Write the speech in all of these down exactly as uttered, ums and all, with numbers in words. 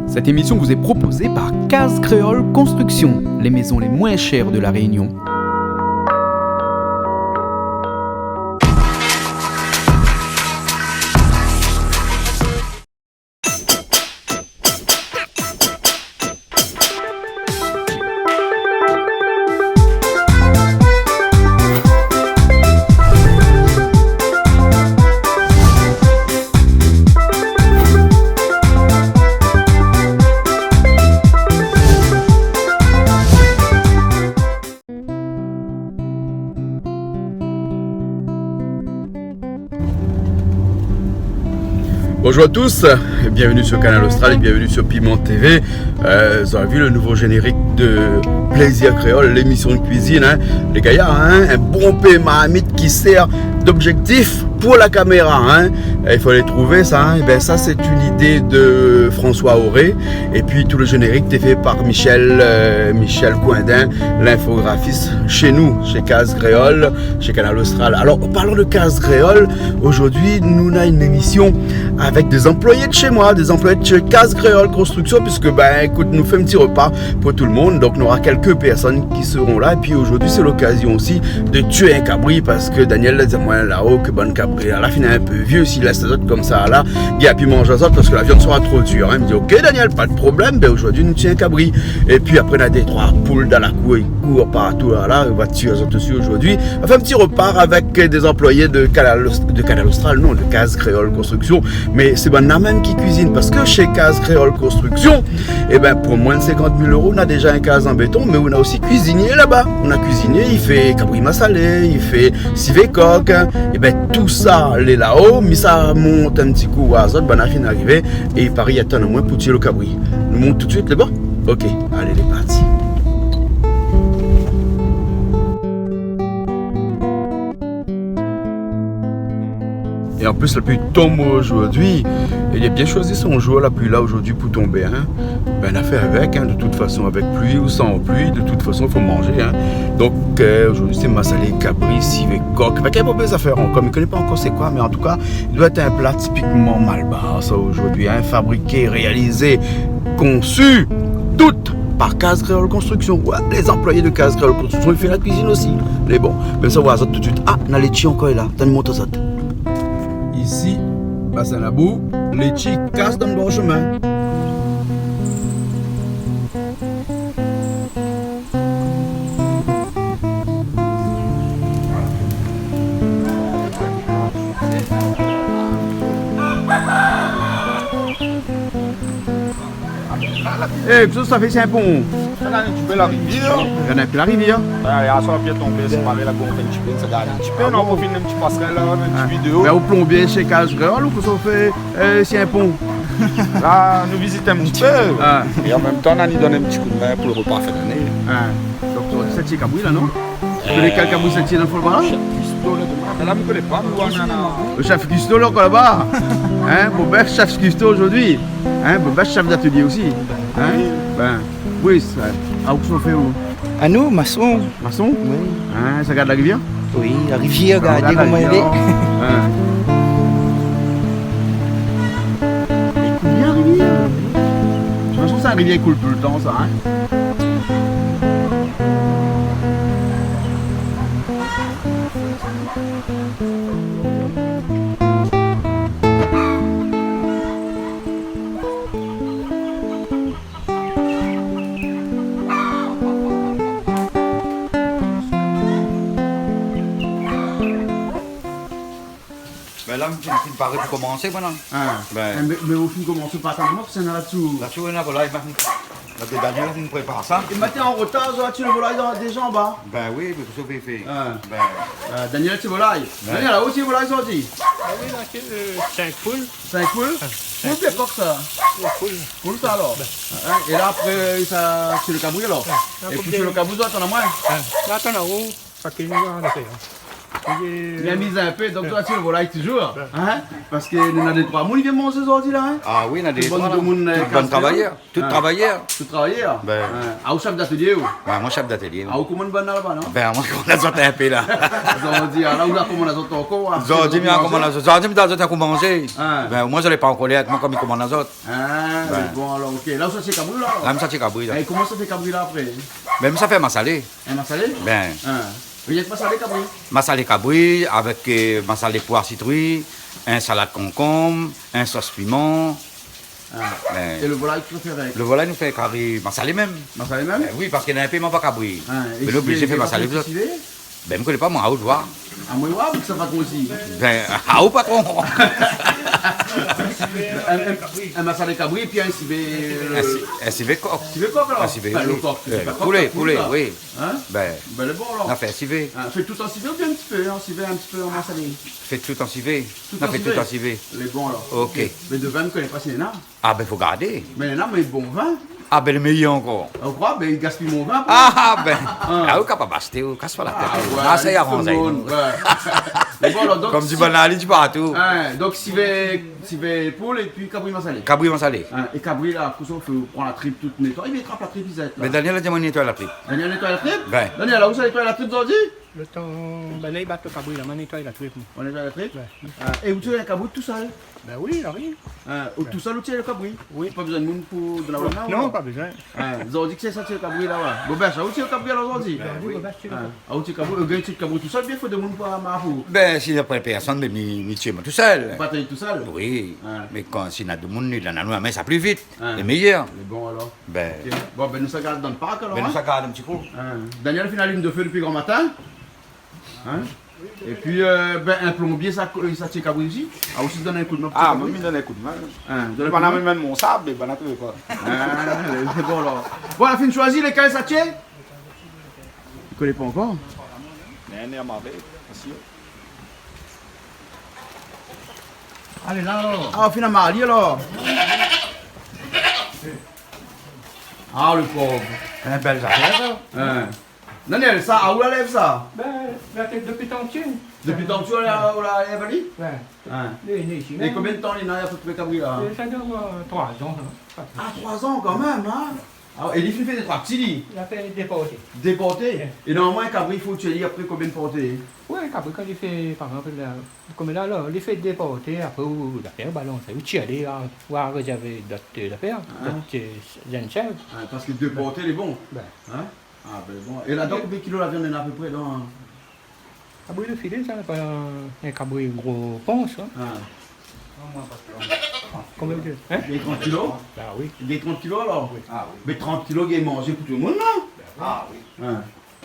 Cette émission vous est proposée par Case Créole Construction, les maisons les moins chères de La Réunion. Bonjour à tous, et bienvenue sur Kanal Austral et bienvenue sur Piment T V. Euh, zot la vi le nouvo zénérik de Plaisir Créole, l'émission de cuisine, hein. Les gars, hein, un bon pé marmit qui sert d'objectif pour la caméra, hein. Il faut aller trouver ça, hein. Eh ben, ça, c'est une idée de François Auré. Et puis, tout le générique était fait par Michel, euh, Michel Coindin, l'infographiste chez nous, chez Case Créole, chez Kanal Austral. Alors, en parlant de Case Créole, aujourd'hui, nou néna une émission avec des employés de chez moi, des employés de chez Case Créole Construction, puisque, ben, écoute, nou fé un petit repas pour tout le monde. Donc, nou nora quelques personnes qui seront là. Et puis, aujourd'hui, c'est l'occasion aussi de tuer un cabri, parce que Daniel la di amoin la-o ke bann kabri la, la fine in pé vié, si lès azot konmsa la, li a pi manz azot, parce que la viande sera trop dure, hein. Mi di, ok, Daniel, pas de problème, ben, aujourd'hui, nou tié in kabri. Et puis après, nou néna deux, trois poules dans la cour, i kour partou la, la, nou va tié azot osi aujourd'hui. Enfin, un petit repas avec des employés de Kanal Aust-, de Kanal Austral, non, de Case Créole Construction. Mais c'est bann-la même qui cuisine, parce que chez Case Créole Construction, eh ben, pour moins de cinquante mille euros, nou néna déjà une case en béton, mais nou néna aussi cuisinier là-bas. Nou néna cuisinier, li fé kabri masalé, li fé sivé kok, hein. Eh ben, tout ça, lé la-o, mi sa mont in ti kou azot, bann-la fine arivé, é i paré i atann amoin pou tié le kabri. Nou mont tout de suite, lé bon ? Ok, allez, lé parti. Et en plus, la pluie tombe aujourd'hui. Et il a bien choisi son jour, la pluie là, aujourd'hui, pour tomber, hein. Ben, nou fé avec, hein, de toute façon, avec pluie ou sans pluie, de toute façon, il faut manger, hein. Donc, euh, aujourd'hui, c'est massalé kabri, sivé kok. Avec un peu des affaires encore, mais je connais pas encore c'est quoi, mais en tout cas, il doit être un plat typiquement malbar, ça, aujourd'hui, hein, fabriqué, réalisé, conçu, tout par Case Créole Construction. Ouais, les employés de Case Créole Construction, i fé la cuisine aussi. Lé bon, ben, sa, nou va voir azot tout de suite. Ah, nou néna létshi ankor la. Atann, mont azot. Isi, Basin Labou, létshi i kas dann bor shomin. Eh, kosa sa fé, sé in pon ? Sa la, in ti pé la rivièr. Néna in pé la rivièr. Ouais, yèr soir, la pli la tonbé, sé parèy, la gonfl in ti pé, sa gard in ti pé. Ah bon ? Nou la profit in ti pasrèl la, in ti vidéo. Ben, ou plonbié shé Case Créole ou kosa ou fé, euh, si in pon ? La, nou vizit in ti pé. Ah. É an mèm tan, nou la donn in ti kou d'min pou le repa fin d'ané. Ah. Donk, ou sa tié kabri la, non ? Ou koné kèl kabri sa tié dann fo laba la ? Chef kuisto la, domin. Mé la, mi koné pa, mi oi, nana. Le chef kuisto la, ankor laba. Hein, Bobèf, chef kuisto aujourd'hui. Hein, Bobèf, chef d'atelier aussi. Hein ? Oui. Ben, oui, sa. Ah, ou kosa ou fé, ou ? Ah, nou, mason. Mason ? Oui. Hein, sa gard la rivièr ? Oui, la rivièr, ah, gard koman i lé. Hein. I koul bien, la rivièr. De toute façon, sa, la rivièr i koul toultan, sa, hein. Ben la, mi fine paré pou komansé, moin la. Ah. Ben. Eh, mé, mé ou fine komans pa tan, moin, parske néna la-dsou. La-dsou, néna volay, ben, la, Daniel la fine prépar sa. É matin an rotar, zot la tié le volay dan, déza anba. Ben oui, mé kosa ou vé fé ? Ah. Ben. Euh, Daniel la tié volay. Ben. Daniel, la osi volay, sa osi. Ah oui, la, euh, sink poul. Sink poul ? Ah, sink poul. Poul oubien kok, sa ? Poul. Poul, sa, alor. Ben. Hein, é la, apré, sa, sé le kabri, alor. Ah, é apré, pou sé le kabri, zot atann amoin. Ah, la, atann aou. Sa ki nou la fé, hein. Bien mizé in pé, donk zot i tir volay touzour, in ? Parske néna dé troi moun i vien manzé zordi la, in ? Ah oui, néna dé troi la. Tout bann travayèr. Tout travayèr. Tout travayèr. Bin. Ah, ou shèf d'atelié, ou ? Bin, moin shèf d'atelié, oui. Ah, ou komann bann la laba, non ? Bin, moin komann azot in pé la. Zordi, ah, la ou la komann azot ankor, in ? Zordi mi komann azot. Zordi mi done azot in kou manzé. Bin, omoin zot lé pa an kolèr èk moin kom mi komann azot. Ah, bon, alor, OK. La ou sa tir kabri la, alor ? La mi sa tir kabri la. É koman sa fé kabri la apré ? Bin, mi sa fé masalé. In masalé ? Bin. Rienk masalé kabri ? Masalé kabri avèk, euh, masalé poi sitrouy, in salad konkonm, in sos piman. Ah. Bin. É lo volay, kosa ou fé avèk ? Lo volay nou fé kari masalé mèm. Masalé mèm ? Bin oui, parske néna in pé i manz pa kabri. Ah, é sivé, sivé, sivé ? Bin, mi koné pa moin, aou d'vwar. Ah, moin, ou sa pa konsi. Bin, aou patron. In, in, in masalé kabri, épi in sivé, euh, in si-, in sivé kok. Sivé kok, alor ? In sivé, oui. Anfin, lo kok, sé pa kok, poulé, poulé, oui. In ? Bin, lé bon, alor. Nou fé sivé. In, fé tout an sivé oubien in ti pé, in sivé, in ti pé an masalé ? Fé tout an sivé. Tout an sivé. Lé bon, alor. OK. Mé de vin, mi koné pa si néna. Ah bin, fo gardé. Mé néna, mé bon vin. Ah bin, lo méyèr ankor. Ou kroi, bin, i gaspiy mon vin, koi. Ah bin. Ah, ou kapab ashté, ou kas pa la tèt. Ah, sa i aranz anou. Mé bon, alor, donk, kom di bann la, li di partou. In, donk, sivé, sivé poul épi kabri masalé. Kabri masalé. In, é kabri la, kosa ou fé, ou pran la trip, tout nétoy, mé trap la trip, i zèt la. Mé Daniel la di amoin nétoy la trip. Daniel nétoy la trip ? Bin. Daniel, la ou sa nétoy la trip zordi ? Lo tan, bin, la i bat lo kabri la, ma nétoy la trip, moin. Ou nétoy la trip ? Ouais. Ah, é ou tir in kabri tousèl ? Bin oui, la, oui. Ah, ou tousèl ou tir lo kabri ? Oui. Pa bezoin moun pou donn la... Non, non, pa bezoin. Ah, zordi kisa sa tir kabri la, ouais. Bobèch, ou tir kabri la zordi ? Zordi, Bobèch tir. Ah, ou tir kabri, ou gingn tir kabri tousèl, oubien fo demoun pou amaré aou ? Bin, si na poin pèrsone, bin, mi, mi tir moin tousèl. Ou pa tir tousèl ? Oui. Ah. Mé kan, si na demoun, li done anou la min, sa pli vit. Ah. Lé méyèr. Lé bon, alor. Bin. OK. Bon, bin, nou sa gard dan lo park, alor, in ? Bin, nou sa gard in ti kou. In. Daniel fine alim dofé dopi gran matin. In ? Épi, euh, bin, in plonbié, sa, sa tir kabri osi. Ah, osi, done in koudmin pou tir kabri. Ah, moin, mi done in koudmin. In, done in koudmin. Banna mèm mon sab, mé banna trouv pa. Ah, lé bon, alor. Bon, la fine shoizi lékèl sa tir ? Ou koné pa ankor ? Néna, néna, maré, asi. Alé, la, alor. Ah, ou fine amar ali, alor. Ah, lo pov. In bèl zafèr, sa. In. Daniel, sa, aou la lèv sa ? Bin, la fé dopi tan pti. Dopi tan pti, ou la, ou la lèv ali ? Ouais. In. Li, li, isi mèm. É konbien d'tan li néna, apépré, kabri la ? Sa i doi avoir, euh, troi zan, sa. Ah, troi zan kanmèm, in ? Ah, é li fine fé dé troi pti, li. Li la fé dé porté. Dé porté ? Ouais. É normalman, in kabri, fo ou tié ali apré konbien de porté ? Ouais, in kabri, kan li fé, par égzanp, la, konm la, la, li fé dé porté, apré, ou, ou la fé balansé, ou tié ali, ou, ou rézèrv dot, euh, zafèr, dot, euh, jenn shèv. Ah, parske dé porté, lé bon. Bin. In ? Ah, bin, bon. É la, donk, konbien kilo la viann néna apépré, donk ? Ah, bri lo filé, sa, pa in kabri gro pans, in. Ah. Konbien ou di ? In ? Gingn trant kilo ? Ah oui. Gingn trant kilo, alor ? Oui. Ah oui. Mé trant kilo, gingn manzé pou tout demoun, non ? Ah oui. In.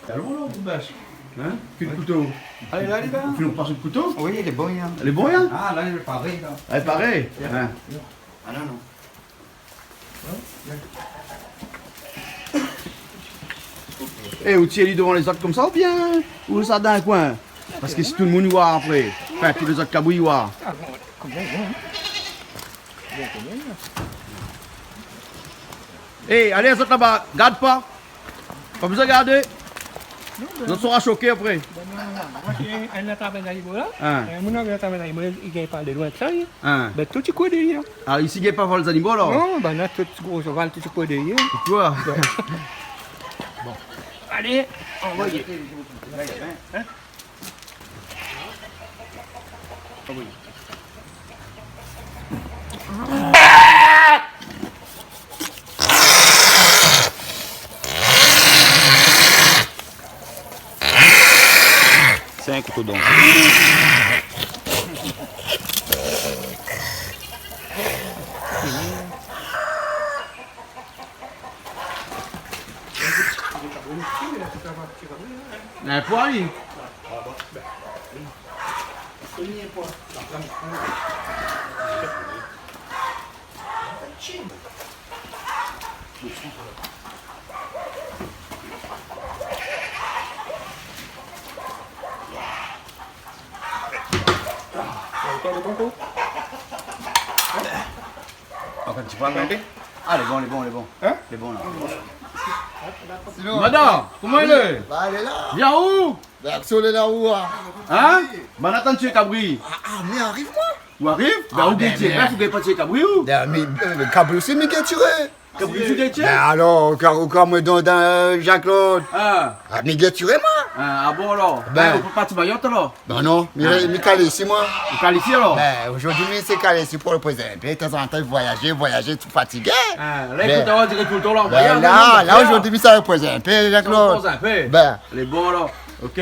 Alor, alor, Bobèch. In ? Kou d'kouto. Alé, la, lé la. Ou fé in pas d'kouto ? Oui, lé bon, in. Lé bon, in ? Ah, la, lé paré, la. Lé paré ? Bien. In. Ah, non, non. É, ou tié ali dovan lézot konmsa oubien ou sa dan in koin ? Parske si tout demoun i oi apré, anfin, tout lézot kabri i oi. É, alé, zot laba, gard pa. Pa bezoin gardé. Non, bin, zot sra shoké apré. Bin, non, non, non. Moin, sé in, in travay zanimo la. In. In moun la travay zanimo, li gingn pa alé loin ke sa, li. In. Bin, tout i kour dèrièr. Ah, isi, gingn pa vol zanimo, alor ? Non, bin, na tout gro shoval, tout i kour dèrièr. Pourkoi ? Bon. Alé, anvoyé. In ? Sé in kouto donk. In poi, li. Ankor in ti pé, non ? Ah, lé bon, lé bon, lé bon. In ? Lé bon, la. Sinon, madam, koman i lé ? Ba, lé la. Vien ou ? Ba, si ou lé la ou, a ? Hein ? Ba, atann, tié kabri. A, a, mi ariv, moin. Ou ariv ? Ba, ou gingn tié bèf, ou gingn pa tié kabri, ou ? Ba, mi, euh, kabri osi, mi gingn tiré. Kabri osi, ou gingn tié ? Ba, alor, ou ka, ou ka, moin, dan, dan, euh, Jean-Claude. A. A, mi gingn tiré, moin. A, a bon, alor ? Ba. Hein, ou pé parti Mayotte, alor ? Ba non, mi, mi kalé isi, moin. Ou kalé isi, alor ? Ba, zordi, mi sé kalé isi pou repozé in pé, tazantan, voyazé, voyazé, tou fatigé. A, la, ékout, ou diré toultan la, voyaz, la, la, zordi, mi sa repozé in pé, Jean-Claude. Repozé in pé. Ba. Lé bon, alor. OK.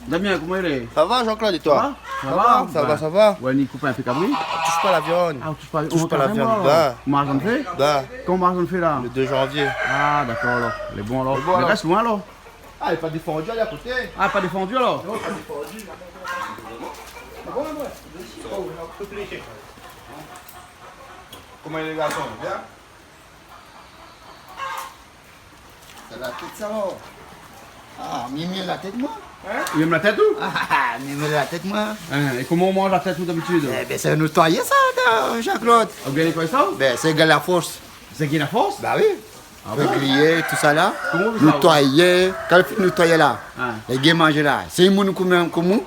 Damien, koman i lé ? Sa va, Jean-Claude, é toi ? Sa va ? Sa va, sa va. Ba. Ouais, ni koup in pé kabri. Toush pa la viann. A, ou toush pa, toush pa la viann, alor. Ba. Koman ou fé ? Ba. Koman ou fé la ? Le deux janvier. A, dakor, alor. Lé bon, alor. Lé bon, alor. Mé rès loin, alor. A, lé pa défandu, lé a koté. A, pa défandu, alor ? Non, pa défandu. Koman i lé, garson ? Bien ? Sa la tèt, sa, alor. A, mi, mi la tèt, moin. Hein ? Ou yèm la tèt, ou ? A, mi, mi la tèt, moin. Hein, é koman ou manz la tèt, ou, dabitid ? Ében, sé notoiyé, sa, Jean-Claude. Ou bien nétoy sa, ou ? Bin, sé gingn la fors. Sé gingn la fors ? Ba oui. A bon ? Fé griyé, tousala. Koman ou fé sa, ou ? Notoiyé. Kan ou fini notoiyé la, lé gingn manzé la. Sé moun koman, koman,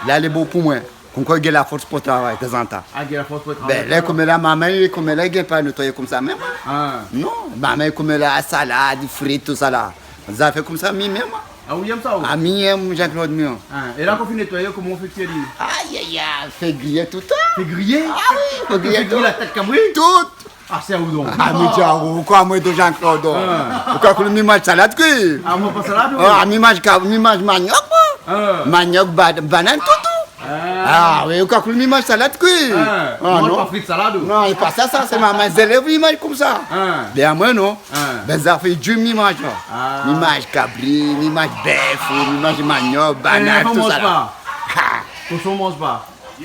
la lé bon pou moin. Konmkoi, gingn la fors pou travay, tazantan. A, gingn la fors pou travay. Bin, la, koman la, momon, koman la, gingn pa notoiyé konmsa mèm. A. Non, momon, koman la, salad, frit, tousala. Zafèr konmsa, mi mèm. A, ou yèm sa, ou ? A, mi yèm, Jean-Claude, mi yèm. A, é la, kan ou fini notoiyé, koman ou fé kui ali ? Ayayay, fé griyé toultan. Fé griyé ? A oui, fé griyé tout. Fé griyé la tèt kabri ? Tout. A, sé ou donk. A, mi di aou, ou kroi amoin, Jean-Claude ? A. Ou kroi ke mi manz salad kui ? A, ou manz pa salad, ou ? A, mi manz ka-, mi manz maniok, moin. A. Maniok, ba-, banane, tout, tout. A. A oui, ou kroi ke mi manz salad kui ? A. A, ou manz pa frit salad, ou ? Non, é pa sa, sa, sé momon zélèv, li manz konmsa. A. Bin, amoin, non. A. Bin, zafèr di, mi manz pa. A. Mi manz kabri, mi manz bèf, mi manz maniok, banane, tousala. É, ou manz pa ? A. Koshon, ou manz pa ?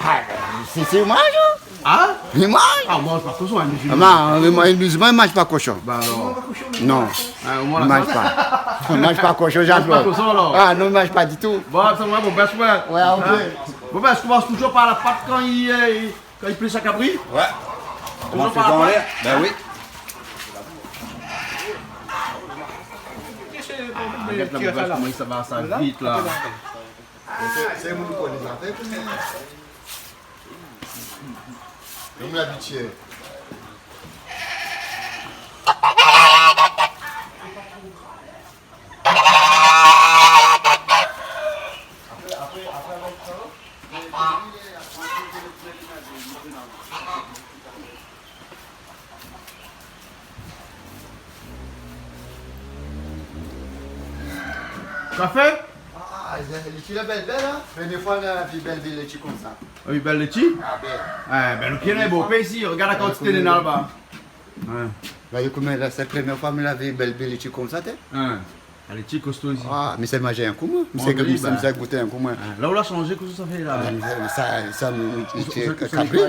A, bin, si, si, mi manz, ou. Hein ? Mi manz. A, ou manz pa koshon, in mizilman. A, non, in mizilman i manz pa koshon. Ba alor. Non. A, ou manz pa. Mi manz pa koshon, Jean-Claude. Ou manz pa koshon, alor ? A non, mi manz pa ditou. Bon, sa va, bon, bin, ouais. Ouais, OK. Hein ? Bon, bin, mi komans toujour par la pat kan i, euh, kan i plis la kabri. Ouais. Toujour par la pat. Bin oui. Ah, gèt la boubèch, koman sa va, sa vit la. Sé, sé mon koné zafèr, mé Konm labitié. Kafé ? Ah, ah, létshi la bèl bèl, hein ? Promié foi la vi bèl, bèl létshi konmsa. Oui, bèl létshi ? Ah, bèl. Ah, bin, nou lé bon pé isi, rogard la kantité néna laba. Hein. La, koman la, sé promié foi mi la vi bèl, bèl létshi konmsa, té. Hein. Ah, létshi kosto isi. Ah, mi sa manz in kou, moin. Mi sa gout in kou, moin. Hein. La ou la shanzé, kosa sa fé la ? Ah, mé sa, sa, sa, mi, mi, mi, sa, kabri.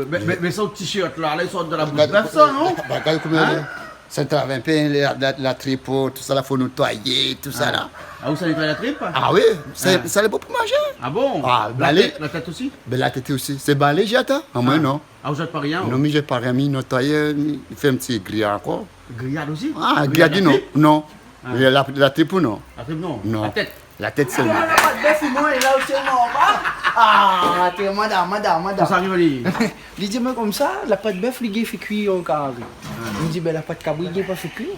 Mé, mé, mé sa, out t-shirt la, la, i sort de la boush bèf, sa, non ? Ba, ba, gard koman, hein ? Sa travay in pé, la, la, la trip, tousa la, fo nétoiyé, tousa la. Ah, ou sa nétoy la trip ? Ah oui, sa, sa lé bon pou manzé. Ah bon ? Ah, la tèt, la tèt osi ? Bin, la tèt osi. Sé balé, zot i zèt, hein ? Ah, moin, non. Ah, ou zèt pa rien, ou ? Non, mi zèt pa rien, mi nétoy, mi fé in ti griyad ankor. Griyad osi ? Ah, griyad, non. Griyad la trip ? Non. Ah. La, la, la trip, non. La trip, non. Non. La tèt. La tèt sèlman. Ah, la pat bèf, moin, é la osi, non, ba. Ah, té, madam, madam, madam. Kosa i ariv ali ? Li di amoin konmsa, la pat bèf, li gingn fé kui an kari. Ah. Mi di, bin, la pat kabri, li gingn pa fé kui.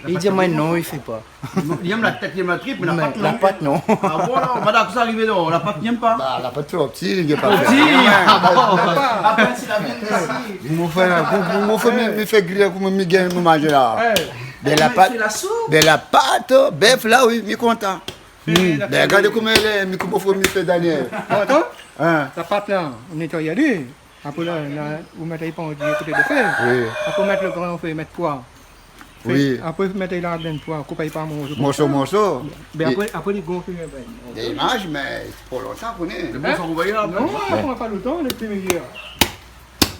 Li di amoin, non, i fé pa. Non, li yèm la tèt, li yèm la trip, mé la pat, non. Mé la pat, non. Ah bon, non, madam, kosa i ariv, non ? La pat, li yèm pa. Ba, la pat tro pti, li gingn pa fé. Tro pti. Ah bon. Apèn si la viann isi. Mon frèr, mon, mon, mon frèr, mi, mi fé griyé, koman mi gingn manzé la. Eh. Bin, la pat, bin, la pat bèf la, oui, mi kontan. Bin, gard koman lé, mi, koman fo mi fé, Daniel. Bon, atann. Hein. La pat la, ou nétoy ali. Apré la, la, ou mèt ali pann koté do fé. Oui. Apré ou mèt lo gran fé, mèt poi. Oui. Apré ou mèt ali la, bin poi, koup ali par morso konmsa. Morso, morso. Bin apré, apré li gonf, bin. Lé manz, mé pou lontan, koné. Lé bon, sa ou va la. Non, apré pa lontan, lé pli méyèr.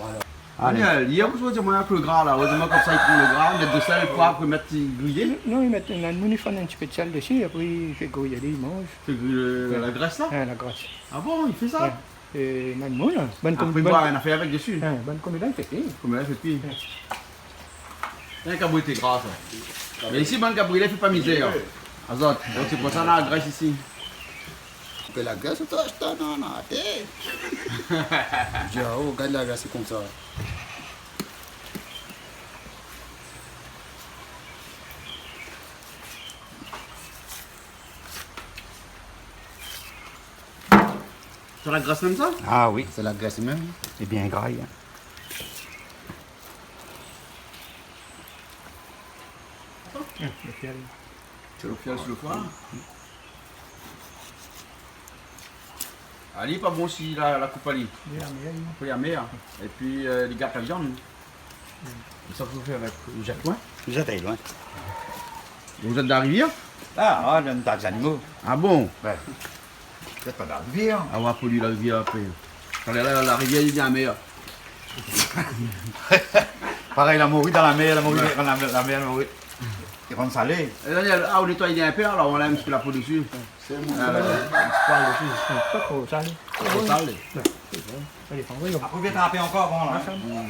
Voilà. Alé. Daniel, yèr ou di amoin avèk lo gra la, ou di amoin konmsa i pran lo gra, mèt do sèl, poi, apré mèt ti griyé. Non, i mèt, néna moun i fann in ti pé d'sèl dési, apré i fé griyé, i manz. Fé griyé, euh, la grès la ? Ouais, la grès. Ah bon, i fé sa ? Ouais. É bann moun, bann komi-, apré, bann, boir in afèr avèk dési. Hein, bann komédien i fé pi. Komédien i fé pi. Ouais. In kabri té gra, sa. Mé isi, bann kabri la i fé pa mizèr. Azot, donk sé pou sa na la grès isi. Pé la grès, ou ta ashté, non, non, até. Di aou, gard la grès, sé konmsa. Sé la grès mèm sa ? Ah oui, sé la grès mèm. Lé bien gra, hein. Hum, lo fièl. Sé lo fièl si lo foi. Ah, li lé pa bon si la, la koup ali. Li lé amèr, li. Apré, li lé amèr. Épi, euh, li gat la viann. Sa fo fé avèk, ou zèt loin ? Zèt loin. Ou zèt dan la rivièr ? Ah, ah, dan la zannimo. Ah bon ? Ouais. Zèt pa dan la rivièr. Ah, ou va poli la rivièr apré. Talèr la, la rivièr, li vien la mèr. Parèy la mori dan la mèr, la mori, ouais, dan la, la mèr, la mori. Li rann salé. É Daniel, ah, ou nétoy bien in pé, alor ou anlèv in ti pé la po dési. Sé bon. Ah, ouais. In ti pé la po dési, sé pa tro salé. Tro salé. Ouais, sé bon. Sa i dépan, oui. Apré, ou vien trapé ankor, bon, la. Ah, sa. Mm.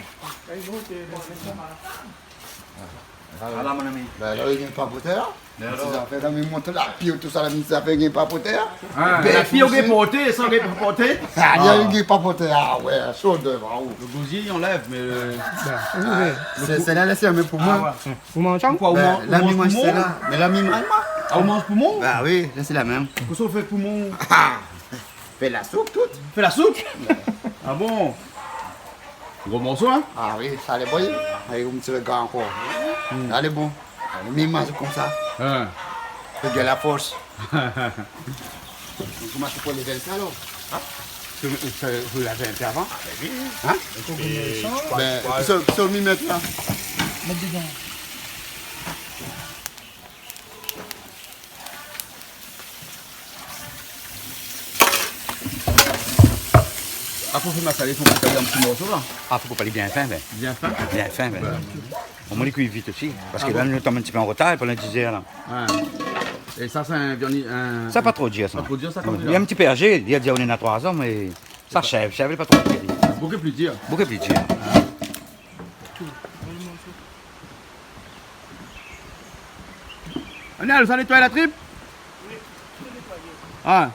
Ah, la, mon ami. Bin, la, i gingn pa potèr, hein. Mé alor ? Sé zafèr la, mi mont la pié, tousa la, mi zafèr i gingn pa potèr, hein. Ah, bin, la pié, ou gingn poté, sa, ou gingn pa poté. Ah, li, ah, i gingn pa potèr. Ah, ouais, sho devan, oh. Lo gozié, i anlèv, mé lo... Bin, oui, oui. Sé, sé la, la, sé mèm pou moin. Ah, ouais. Ou manz sa ? Poukoi ou manz, ou manz poumon ? Bin, la, mi manz sèl-la. Mé la, mi manz, moin. Ah, ou manz poumon ? Bin oui, la, sé la mèm. Kosa ou fé poumon ? Ah. Fé la soup, tout. Fé la soup ? Ah bon ? Gro morso, hein ? Ah oui, sa lé bon. Alé, ou mèt lo gra ankor. Hmm. Sa lé bon. Alé, mi manz konmsa. Hein. Fé bien la fors. Ou komans pou lé vèl sa, alor ? Hein ? Ou, ou, ou lav in pé avan ? Ah, bin oui. Hein ? Fo ke nou... Bin, sa, sa, mi mèt la. Mèt dedan. Apré, fo fé masalé, fo koup ali an ti morso, la. Ah, fo koup ali bien fin, bin. Bien fin ? Bien fin, bin. Ouais. Omoin, li kui vit osi. Parske la, nou tonm in ti pé an rotar, pandan dizèr, la. Ah bon ? Ouais. É sa, sé in viann, in... Sa pa tro dir, sa. Pa tro dir, sa, konm... Li lé in ti pé azé, li la di, ou néna troi zan, mé sa shèv, shèv, li lé pa tro dir. Boukou pli dir. Boukou pli dir. Ah. Daniel, sa nétoy la trip ? Ah.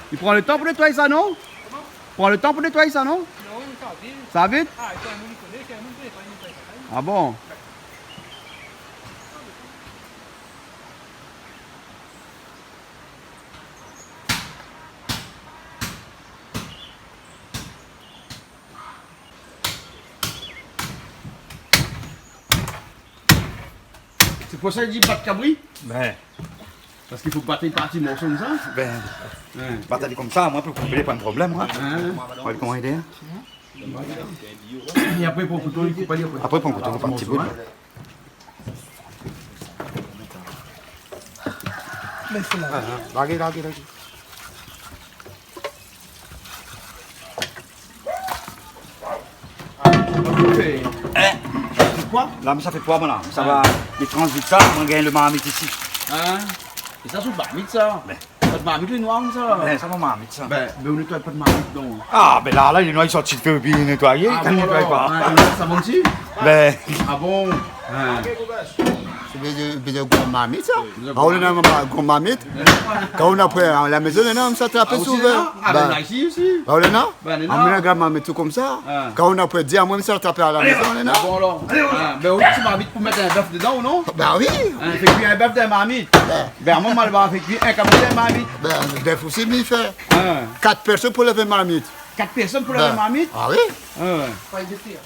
I pran lo tan pou nétoy sa, non ? Koman ? Pran lo tan pou nétoy sa, non ? Non, sa vit. Sa vit ? Ah, i fo in moun i koné, sé in moun i koné pa, i nétoy pa. Ah bon ? Sé pou sa i di bat kabri ? Bin. Parske fo bat par ti morso konmsa. Bin. Ouais. Bat ali konmsa, moin, pou koup, pa de problèm, moin. Ouais. Ou koné koman i lé. É apré, pran kouto, i koup ali apré. Apré, pran kouto, par ti bout, ouais. Mé sé la. Ah, ah. Larg, larg, larg. Hein ? Sa fé koi ? La, mi sa fé koi, moin, la ? Sa va, mi tranz vit sa, moin gingn lo marmit isi. Hein ? É sa, sé marmit, sa ? Bin. Pa de marmit, lé noir, sa. Bin, sa, mon marmit, sa. Bin, bin, ou nétoy pa de marmit, non. Ah, bin la, la, lé noir, li sort dépi nétoyé, kan li nétoy pa. Ah bon, alor, hein, ou nétoy sa, mon ti ? Bin. Ah bon ? Hein. Sé bien, bien gro marmit, sa. Ah, ou néna gro marmit. Kan ou na poin a la mézon, néna, sa trap souvan. Ah, ou néna ? Ah, bin, isi osi. Ah, ou néna ? Bin, néna. Ah, mi néna gro marmit tout konmsa. Ah. Kan ou na poin, di amoin, mi sa trap a la mézon, néna. Ah bon, alor. Ah, bin, ou, ti marmit pou mèt in bèf dedan, ou non ? Bin oui. Hein, fé kui in bèf dan marmit. Bin. Bin, moin, moin la fé kui in kabri dan marmit. Bin, bèf osi, mi fé. Hein. Kat pèrsone pou lèv marmit. Kat pèrsone pou lèv marmit ? Ah oui. Ah ouais.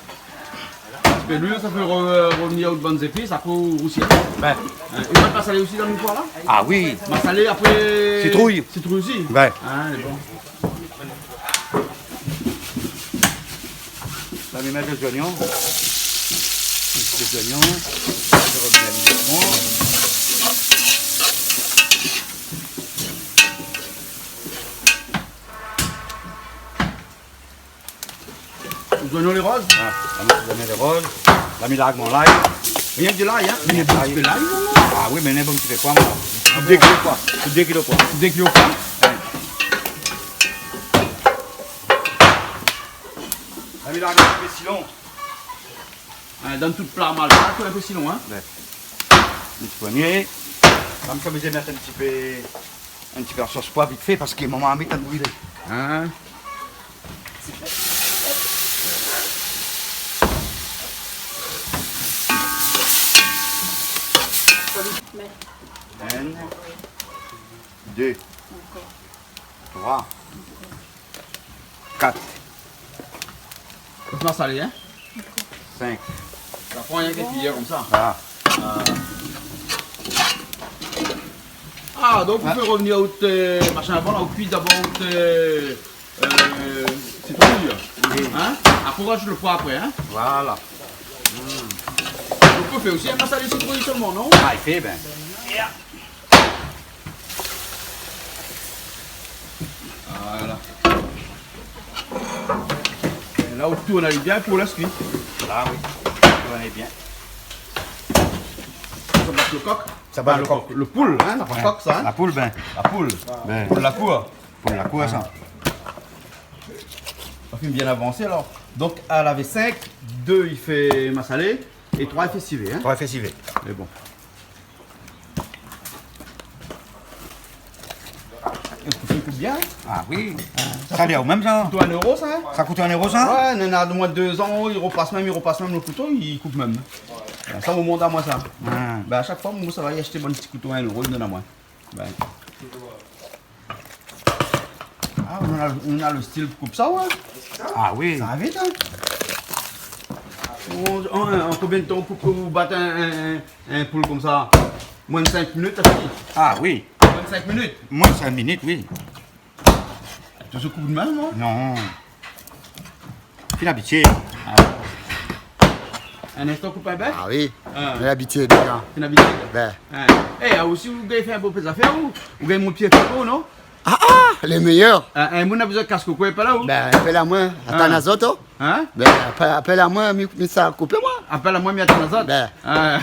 Parske nou, sa fé re-, revnir out bann zépis, apré ou rousi. Bin. Hein, é ou mèt masalé osi dan lo foi la ? Ah oui. Masalé, apré sitrouy. Sitrouy osi. Bin. Ah, lé bon. La, mi mèt lé zoignon. In ti pé zoignon. Mi revien dousman. Zoignon lé roz ? Ah, la, mi mèt zoignon lé roz. La, mi larg mon lay. Rienk de lay, hein ? Rienk de lay. Ah oui, mé néna in bon ti pé koi, moin. Dé kilo koi. Dé kilo koi. Dé kilo koi. Ouais. La, mi larg in ti pé silon. Hein, dann tout pla mal, pa in pé si lon, hein. Ouais. In ti pé. Sa mi sa bézoin mèt in ti pé, in ti pé la sos poiv vit fé parske momon la mèt in brilé. Hein ? Inn, dé, troi, kat. Fo masalé, hein ? Sink. Sa pran rienk in kiyèr konmsa. Ah. Ah, donk ou fé revnir out, euh, machin avan, la, ou kui dabor out, euh, euh, sitrouy. Oui. Hein ? Apré, ou rajout lo poiv apré, hein ? Voilà. Hmm. Ou pé fé osi in masalé sitrouy solman, non ? Ah, i fé, bin. Voilà. É la, ou tourn ali bien pou lès kui. La, oui. Tourn ali bien. Sa bat lo kok. Sa bat lo kok. Lo poul, hein, la pa kok, sa, hein ? La poul, bin. La poul. Bin. Poul la kour. Poul la kour, sa. Sa fine bien avansé, alor. Donk, la lavé sink, dé i fé masalé, é troi i fé sivé, hein ? Troi i fé sivé. Mé bon. Lo kouto i koup bien. Ah oui. Sa lé o mèm, sa. Sa kout in éro, sa, hein ? Sa kout in éro, sa ? Ouais, néna moin dé zan, i repas mèm, i repas mèm, lo kouto i koup mèm. Sa, momon la donn amoin sa. Ah. Bin, a shak foi, momon sava ashté bann ti kouto in éro, li donn amoin. Bin. Ah, ou néna, ou néna lo stil pou koup sa, ouais. Ah oui. Sa va vit, hein. An, an, an konbien d'tan ou koup, ou bat in, in, in, in poul konmsa ? Moin de sink minit, la fini. Ah oui. Moin de sink minit. Moin de sink minit, oui. Toujour koupé mèm, non ? Non. Fine abitié. Ah. In instan koup in bèf ? Ah oui. Ah. Fine abitié déza. Fine abitié. Bin. Ah. É, ou osi, ou gingn fé in bonpé zafèr, ou, ou gingn mont pié koko, non ? Ah, ah, lé méyèr. Ah, in moun na bézoin kas koko, apèl aou. Bin, apèl amoin, atann azot, oh. Hein ? Bin, apèl, apèl amoin, mi, mi sa koupé, moin. Apèl amoin, mi atann azot. Bin. Ah.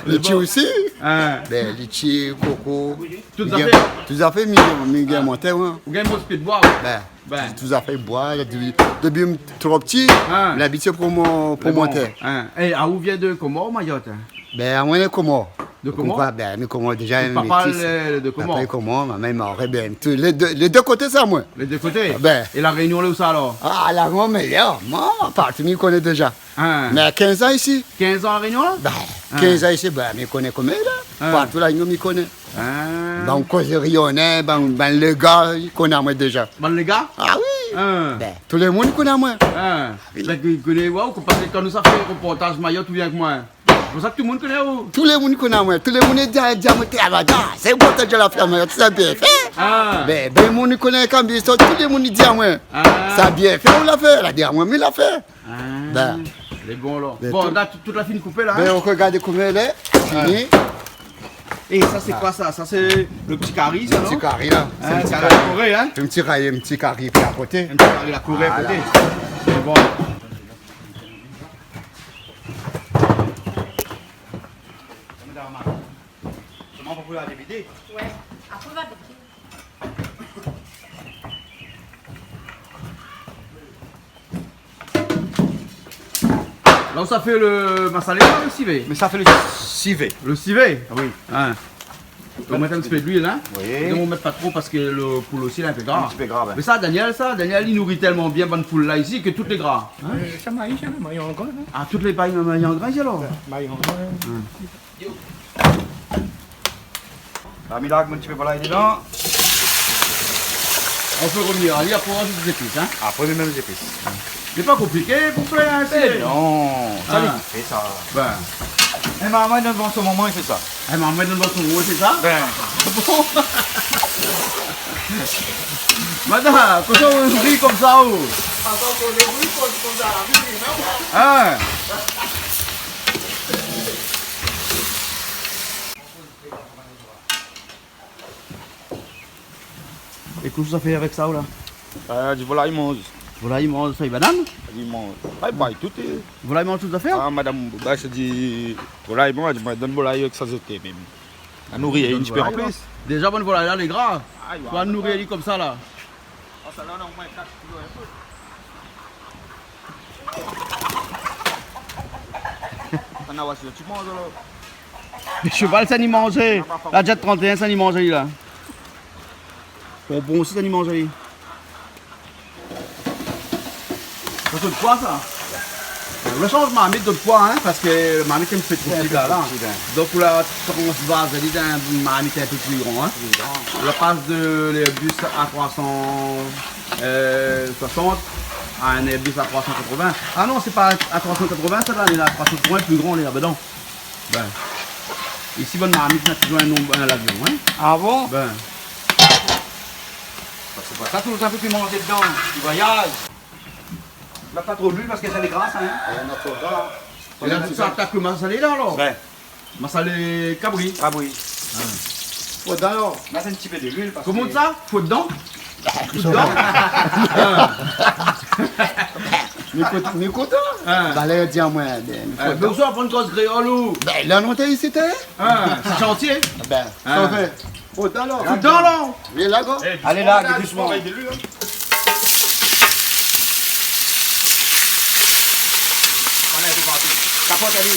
Litchi osi. Ah. Bin, litchi, koko. Tout zafèr. Tout zafèr, mi, mi gingn monté, ouais. Ou gingn mont pié d'boi, ouais. Bin. Bin. Tout zafèr boi, dopi, dopi tro pti, ah, labitid pou mon, pou monté. Hein. É, ah, ou vien de Komor, Mayotte, hein ? Bin, moin lé Komor. De Komor ? Konm koi, bin, nou Komor déza, métis. Papa lé de Komor. Papa lé Komor, momon lé Maore, bin, tout, lé dé, lé dé koté sa, moin. Lé dé koté ? Bin. É La Rényon, lé ousa, alor ? Ah, La Rényon, mé la, moin, partou, mi koné déza. Hein. Mé kinz an isi. Kinz an La Rényon, la ? Bin, kinz an isi, bin, mi koné koméla. Hein. Partou La Rényon, mi koné. Ah. Bann koz rényoné, bann, bann léga, i koné amoin déza. Bann léga ? Ah oui. Ah. Bin, tout le moun i koné amoin. Ah. Oui. Donk, i koné, waouh, parske kan nou sa fé reportaz Mayotte, ou vien avèk moin. Pou sa, tout le moun i koné aou. Tout le moun i koné amoin. Tout le moun i di, di amoin, té, ah, bin, sa, sé reportaz la fé Mayotte, sa bien fé. Ah. Bin, bin, moun i koné kan bien, tout le moun i di amoin. Ah. Sa bien fé, ou la fé, la di amoin, mi la fé. Ah, bin. Lé bon, alor. Bin, bon, tout la, tout, tout la fine koupé, la, hein ? Bin, ou rogard koman lé fini. Ouais. É sa, sé koi, sa ? Sa, sé lo ti kari, sa, non ? Lo ti kari, la. Sé in ti kari la Koré, hein ? In ti kari, in ti kari, pi a koté. In ti kari la Koré a koté. Voilà. Lé bon. Solman pou la vidé. Ouais. Apré, va vidé. La, ou sa fé lo masalé, la, lo sivé ? Mi sa fé lo sivé. Lo sivé ? Oui. Hein. Ou mèt in ti pé d'luil, hein ? Oui. Donk, ou mèt pa tro parske lo poul osi lé in pé gra. In ti pé gra, ouais. Mé sa, Daniel, sa, Daniel, li nouri tèlman bien bann poul la isi ke tout lé gra. Hein ? Euh, sa, mayi, sa, mayi an grin, hein ? Ah, tout lé mayi, mayi an grin, alor ? Ouais, mayi an grin. Hein. La mi larg mon ti pé volay dedan. Ou fé revnir ali, apré ou rajout zépis, hein ? Apré, mi mèt zépis. Lé pa konpliké pou fé, hein, sé... Eh non, sa lé vit fé, sa. Bin. Eh, momon, dann son momon, li fé sa. Eh, momon, dann son momon, li fé sa ? Bin. Bon. Madam, kosa ou ri konmsa, ou ? Atann, ou ri konmsa, la, ri, non ? Hein ? É kosa ou sa fé avèk sa, ou la ? Euh, di volay manz. Volay manz, sa, banane ? Li manz. Ay, bay tout, eh. Volay manz tout zafèr ? Ah, madam, ba, sa di volay manz, ma donn volay avèk sa zété, mèm. A nouri, in ti pé an plis. Déza, bann volay la, lé gra. Ayi, fo nouri ali konmsa, la. Ah, sa la, non, moin, kat kilo, in pé. Ah ouais, sé ti manz, alor. Shoval, sa ni manzé. La, déza trant é inn, sa ni manzé, la. Bonbon osi, sa ni manzé. Sa, sé dot poi, sa. Ou la shanj marmit, dot poi, in, parske marmit in pé tro pti, la. Donk, ou la transvaz ali dan in marmit in pé pli gran, in. Pli gran. Ou la pas de l'Airbus A trois cent soixante a in Airbus A trois cent quatre-vingts. Ah non, sé pa A trois cent quatre-vingts, sa, la, lé la, A trois cent quatre-vingts, pli gran, lé la, bin non. Bin, isi, bann marmit, na toujour in nonb, in lavion, in. Ah bon ? Bin. Parske sé pa sa, tout sa, pou manzé dedan, i voyaz. Mèt pa tro luil parske sa lé gra, sa, in. É, non, fo gra. É la, tout sa, atak lo masalé, la, alor. Bin. Masalé kabri. Kabri. Ah. Fo dedan, alor. Mèt in ti pé de luil parske... Koman sa ? Fo dedan ? Fo dedan ? Ah. Mi ékout, mi ékout, in. Ah. Ba, la, di amoin, bin, fo dedan. Bin, ou sa aprann koz kréol, ou ? Bin, la, nou té isi, té. Ah, sé shantié. Bin, ah, sa fé. Fo dedan, alor. Fo dedan, alor. Vien la, gars. Alé, la, dousman. Voilà, sé parti. Kapot, alé.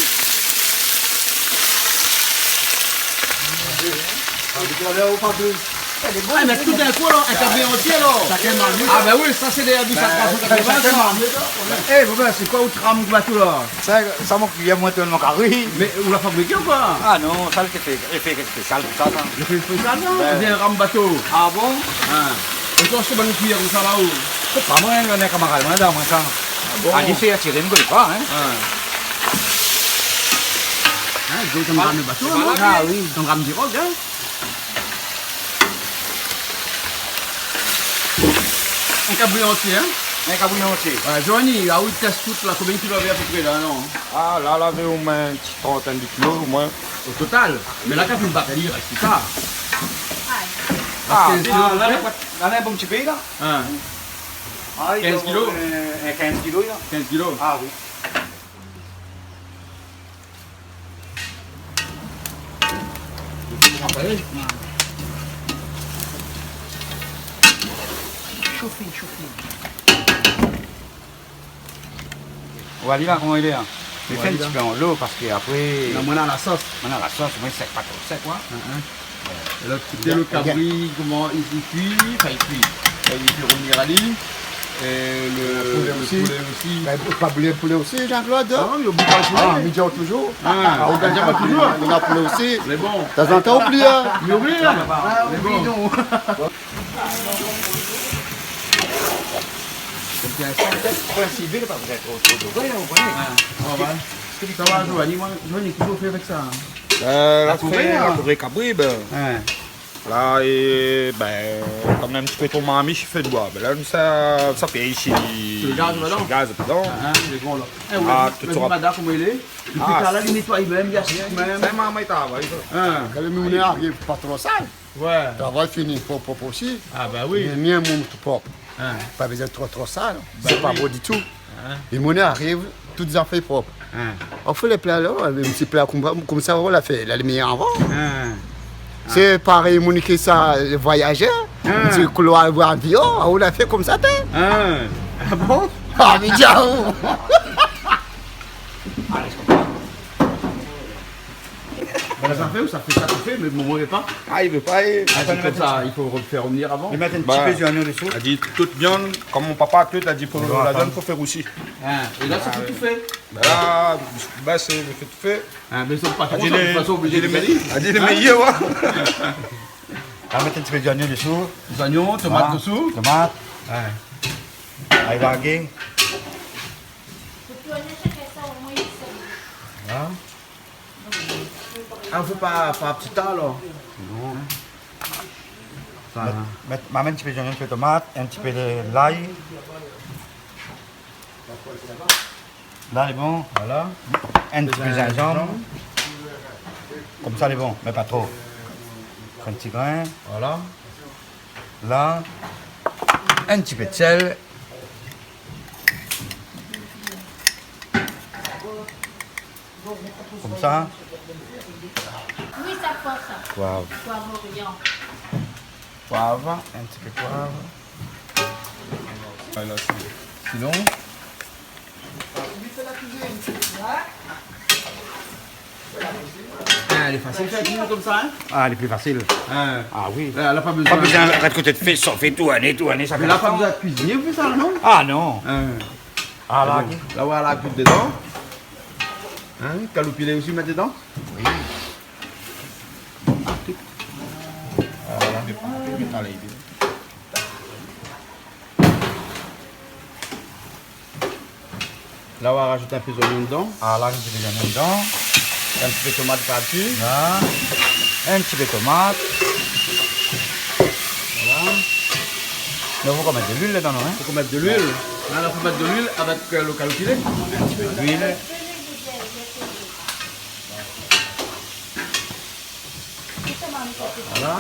Ah, mé tout d'in kou, la, in kabri antié, la. Shakinn marmit. Ah, bin oui, sa, sé dé Airbus A trois cent quatre-vingts, sa. Bin, shakinn marmit, la. É, bon, bin, sé koi out ram bato, la ? Sa, sa, mon kiyèr, moin, tout mon kari. Mé ou la fabriké ou koi ? Ah non, sa, lé fé, lé fé spésial pou sa, sa. Lé fé spésial, sa ? Bin. Sé in ram bato. Ah bon ? In. É ou sa ashté bann kiyèr konmsa, la, ou ? Sé pa moin, néna in kamarad, moin, la, moin, sa. Ah bon ? Ali, sé atiré, mi koné pa, in. In. In, donk, sa ram bato, non ? Ah oui. Sa ram pirog, in. In kabri antié, in ? In kabri antié. Ouais, Johnny, ah oui, tès tout la, konbien kilo lavé apépré la, non ? Ah, la, lavé omoin in ti trantèn de kilo, omoin. O total ? Mé la, kan ou bat ali, i rès sa. Ah, kinz kilo, la, la, la, in bon ti pé, la. In. Ah, kinz kilo ? In, in kinz kilo, la. Kinz kilo. Ah oui. Shofé, shofé. Ou va di la koman i lé, in. Mé fé in ti pé anlo, parske apré... Non, moin, na la sos. Moin, na la sos, moin, sèk, pa tro sèk, koi. In, in. É lot koté, lo kabri, koman i, i kui, anfin, i kui. É i fé rovnir ali. É lo, lo poulé osi. Bin, pa oublié poulé osi, Jean-Claude. Ah, mi oubli pa lo poulé. Ah, mi di aou toujour. Ah, ou di amoin toujour. Néna poulé osi. Mé bon. Tazantan, oubli, in. Mi oubli, in. Mé bon. Konm sé in santès, prin sivé, pa bezoin tro, tro, tro, ouais, ou koné. Ah, ouais. Sa va, Joanie, moin, Joanie, kosa ou fé avèk sa, in ? Euh, la, la fouré, fé in, in. Fouré kabri, bin. In. La, é, bin, konm in ti pé tro marmit, i fé doi. Bin la, sa, sa fé isi, lo gaz, lo gaz dedan. Ah, in, lé bon, la. Eh, ou la vi, tout la vi, sera madam, koman i lé ? Li fé sa, la, li nétoy mèm, li asik mèm. Sé marmay travay, sa. In. Kan le moun i ariv, pa tro sal. Ouais. Travay fini, prop, prop osi. Ah, ba oui. Mé, mé in moun tou prop. In. Pa bezoin tro, tro sal. Ba oui. Sé pa bon ditou. In. É moun i ariv, tout zafèr prop. In. Ou fé lé pla la, in ti pla konmsa, konmsa, ou la fé la limièr avan. In. Sé parèy, moun ki sa voyazé, in ti kouloir avion, ou la fé konmsa, té. In. Ah bon ? Ah, mé diaou. Alé, sa fé, ou sa fé sa, sa fé, mé momon i vé pa. Ah, i vé pa, é... Ah, sé konmsa, i fo fé rovnir avan. Mèt in ti pé zoignon desi. Ba, la di tout viann, konm mon papa, tout, la di pou la viann, fo fé rousi. Ah, é la, sa fé tout fé. Ba la, ba, sé fé tout fé. Ah, mé sa pa tro, sa, de tout fason, oblizé de méyèr. La di le méyèr, ouais. La mèt in ti pé zoignon desi. Zoignon, tomat desi. Tomat. Ouais. Alé, largé. Voilà. Ah, fo pa, pa pti ta, alor. Non. Sa. Mèt, mèt, ma mèt in ti pé zoignon, in ti pé tomat, in ti pé de lay. La, lé bon. Voilà. In ti pé zinzanm. Zinzanm. Konmsa, lé bon, mé pa tro. In ti grin. Voilà. La, in ti pé de sèl. Konmsa. Oui, sa, poiv, sa. Poiv. Poiv orian. Poiv, in ti pé poiv. Voilà, sinon. Ah, lé fasil fé in tour konmsa, in ? Ah, lé pli fasil. In. Ah oui. La, la pa bézoin. Pa bézoin rès koté fé, sa fé tourné, tourné, sa fé lontan. Mé la, pa bézoin kuiziné pou sa, non ? Ah non. In. Ah, la, la, voilà, tout dedan. In, kaloupilé osi, mèt dedan. Oui. Voilà. La, ou va razout in pé zoignon dedan. Ah, la, in ti pé zoignon dedan. In ti pé tomat par dsi. La. In ti pé tomat. Voilà. Mé fo kan mèt de luil ladan, non, in ? Fo kan mèt de luil. La, la, fo mèt de luil avèk, euh, lo kaloupilé. In ti pé de luil. Voilà.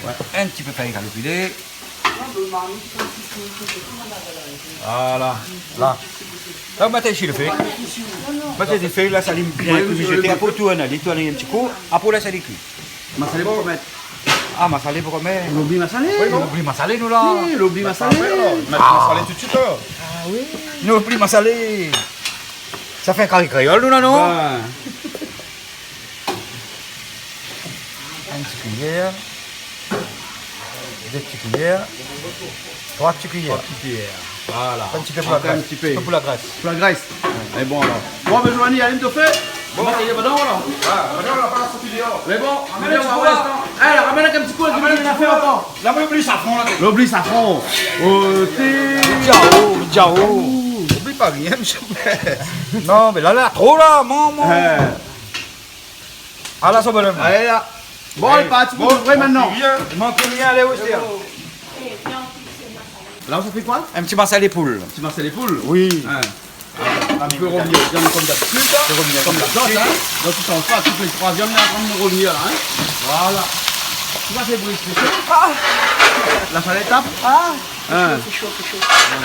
Ouais, in ti pé fèy kaloupilé. Voilà. La. La, ou mèt isi lo fé. Mèt isi lo fé, la, sa i bien kui, mi zèt. Apré, ou tourn ali, tourn in ti kou. Apré, ou lès ali kui. Masalé pou mèt. Ah, masalé pou mèt. Lobli masalé. Oui, non, lobli masalé, nou, la. Oui, lobli masalé. Mèt masalé toutsuit, la. Ah oui. Lobli masalé. Sa fé kari kréol, nou, la, non ? Ouais. In ti kuiyèr, dé ti kuiyèr, troi ti kuiyèr. Troi ti kuiyèr. Voilà. In ti pé pou la grès. Ankor in ti pé. In pé pou la grès. Pou la grès. Ouais. Lé bon, alor. Bon, bin, Joanie, alé, mi fé. Bon. Bon, alé, alor. Ah, alor, la pa la soti déor. Mé bon, ramèn in ti kou, la. Eh, ramèn in ti kou, la, mi fé ankor. La, mi oubli safran, la. Lobli safran. Oh, té. Diao, diao. Oubli pa rien, mésyé. Non, mé la, la, tro, la, momon. Eh. Ala, sa, bonhomme. Alé, la. Bon, lé parti pou ouvrir mintnan. I mank rien, alé, osi, in. La, ou sa fé koi ? In ti masalé poul. In ti masalé poul ? Oui. In. Ou pé rovnir, konm dabitid, in. Ou pé rovnir konm dabitid, in. Donk, ou sanz pa, tout lé troi viann, la, konm rovnir, la, in. Voilà. Ou va fé bri, sé sa ? Ah. La, sa lé tap. Ah. In. Sé sho, sé sho, sé sho.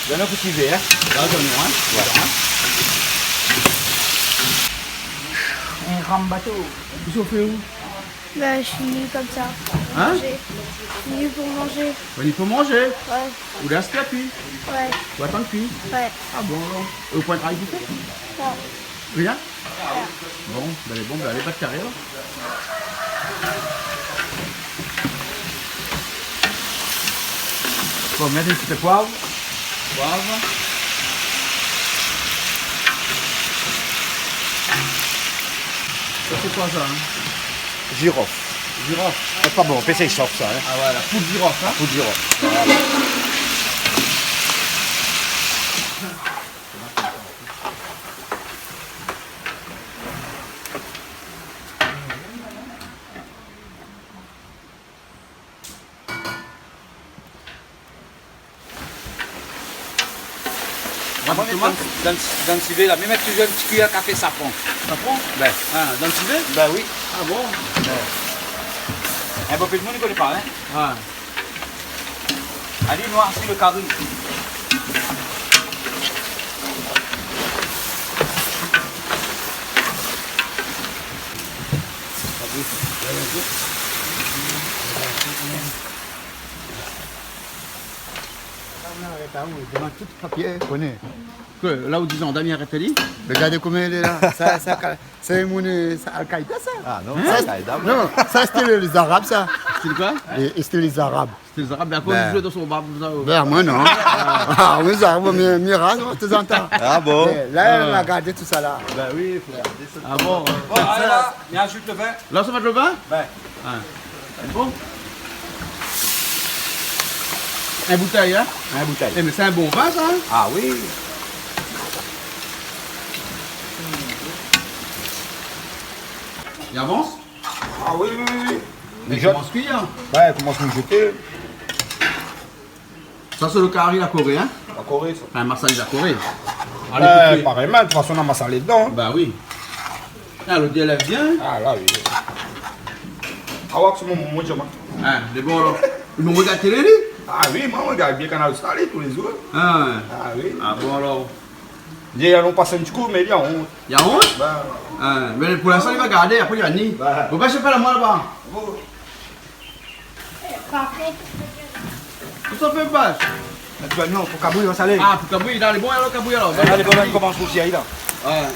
Donn in kou d'kui vèr. La, donn, in. Ouais. In ram bato. Kosa ou fé, ou ? Bah, je suis venu comme ça, pour manger. Hein ? Je suis venu pour manger. Venu pou manzé ? Ouais. Ou la sté kui ? Ouais. Ou atann kui ? Ouais. Ah bon, alor. É ou pran in travay pou fé ? Non. Rien ? Bon, bin, alé, bon, bin, alé, pa d'karé, alor. Bon, mèt in ti pé poiv. Poiv. Sa, sé koi sa, in ? Zirof. Zirof. Sé pa bon, pé sé sof sa, in. Ah, voilà, poud zirof, in ? Poud zirof. Voilà. Moin, dan, dan, dan sivé la, mi mèt touzour in ti kuiyèr kafé safran. Safran ? Bin. Ah, dan sivé ? Bin oui. Ah bon ? Bin. In bonpé d'moun i koné pa, in ? Ah. Ali noirsi lo kari. Devan tout papié, koné. Koi, la ou di zandam i arèt ali ? Mé gard koman li lé la. Sa, sa, ka-, sé moun, sa Al-Qaïda, sa. Ah non, sa, Al-Qaïda, non, sa, sété lé, lé Zarab, sa. Sété koi ? É, é sété lé Zarab. Sété lé Zarab, mé akoz ou zoué dan son barb, sa, oh. Bin, moin, non. Ah, oui, sa, moin, mi, mi ras, moin, tanzantan. Ah bon ? Mé la, nou la gardé tout sa, la. Bin oui, fo gardé sa. Ah bon ? Bon, alé, la, mi azout lo vin. La, sa va èt lo vin ? Bin. Ah. Bon. In boutèy, in ? In boutèy. Eh, mé sé in bon vin, sa, in ? Ah oui. I avans ? Ah oui, oui, oui, oui. Mé i komans kui, in ? Ouais, i komans mijoté. Sa, sé lo kari la Koré, in ? La Koré, sa. Anfin, masalé la Koré. Alé, ouais, kouté. Parèy, mé de tout fason, na masalé dedan. Bin oui. Ah, lo dié lé bien. Ah, la, oui. Ah, ouais, sé mon, mon, mon, mon. In, lé bon, alor. Ou rogard télé, li ? Ah oui, moin, mi rogard bien Kanal Austral, tou lé zour. Ah. Ah oui. Ah bon, alor. Li di, alon pas in ti kou, mé li la ont. Li la ont ? Bin. Ah, mé pou linstan, li va gardé, apré, li va ni. Bin. Bon, bin, sé pa la moin laba. Bon. Kosa ou fé, Bas ? Zoignon pou kabouy, salé. Ah, pou kabouy, la, lé bon, alor, kabouy, alor. La, lé bon, la, i komans rousi, la. Ouais.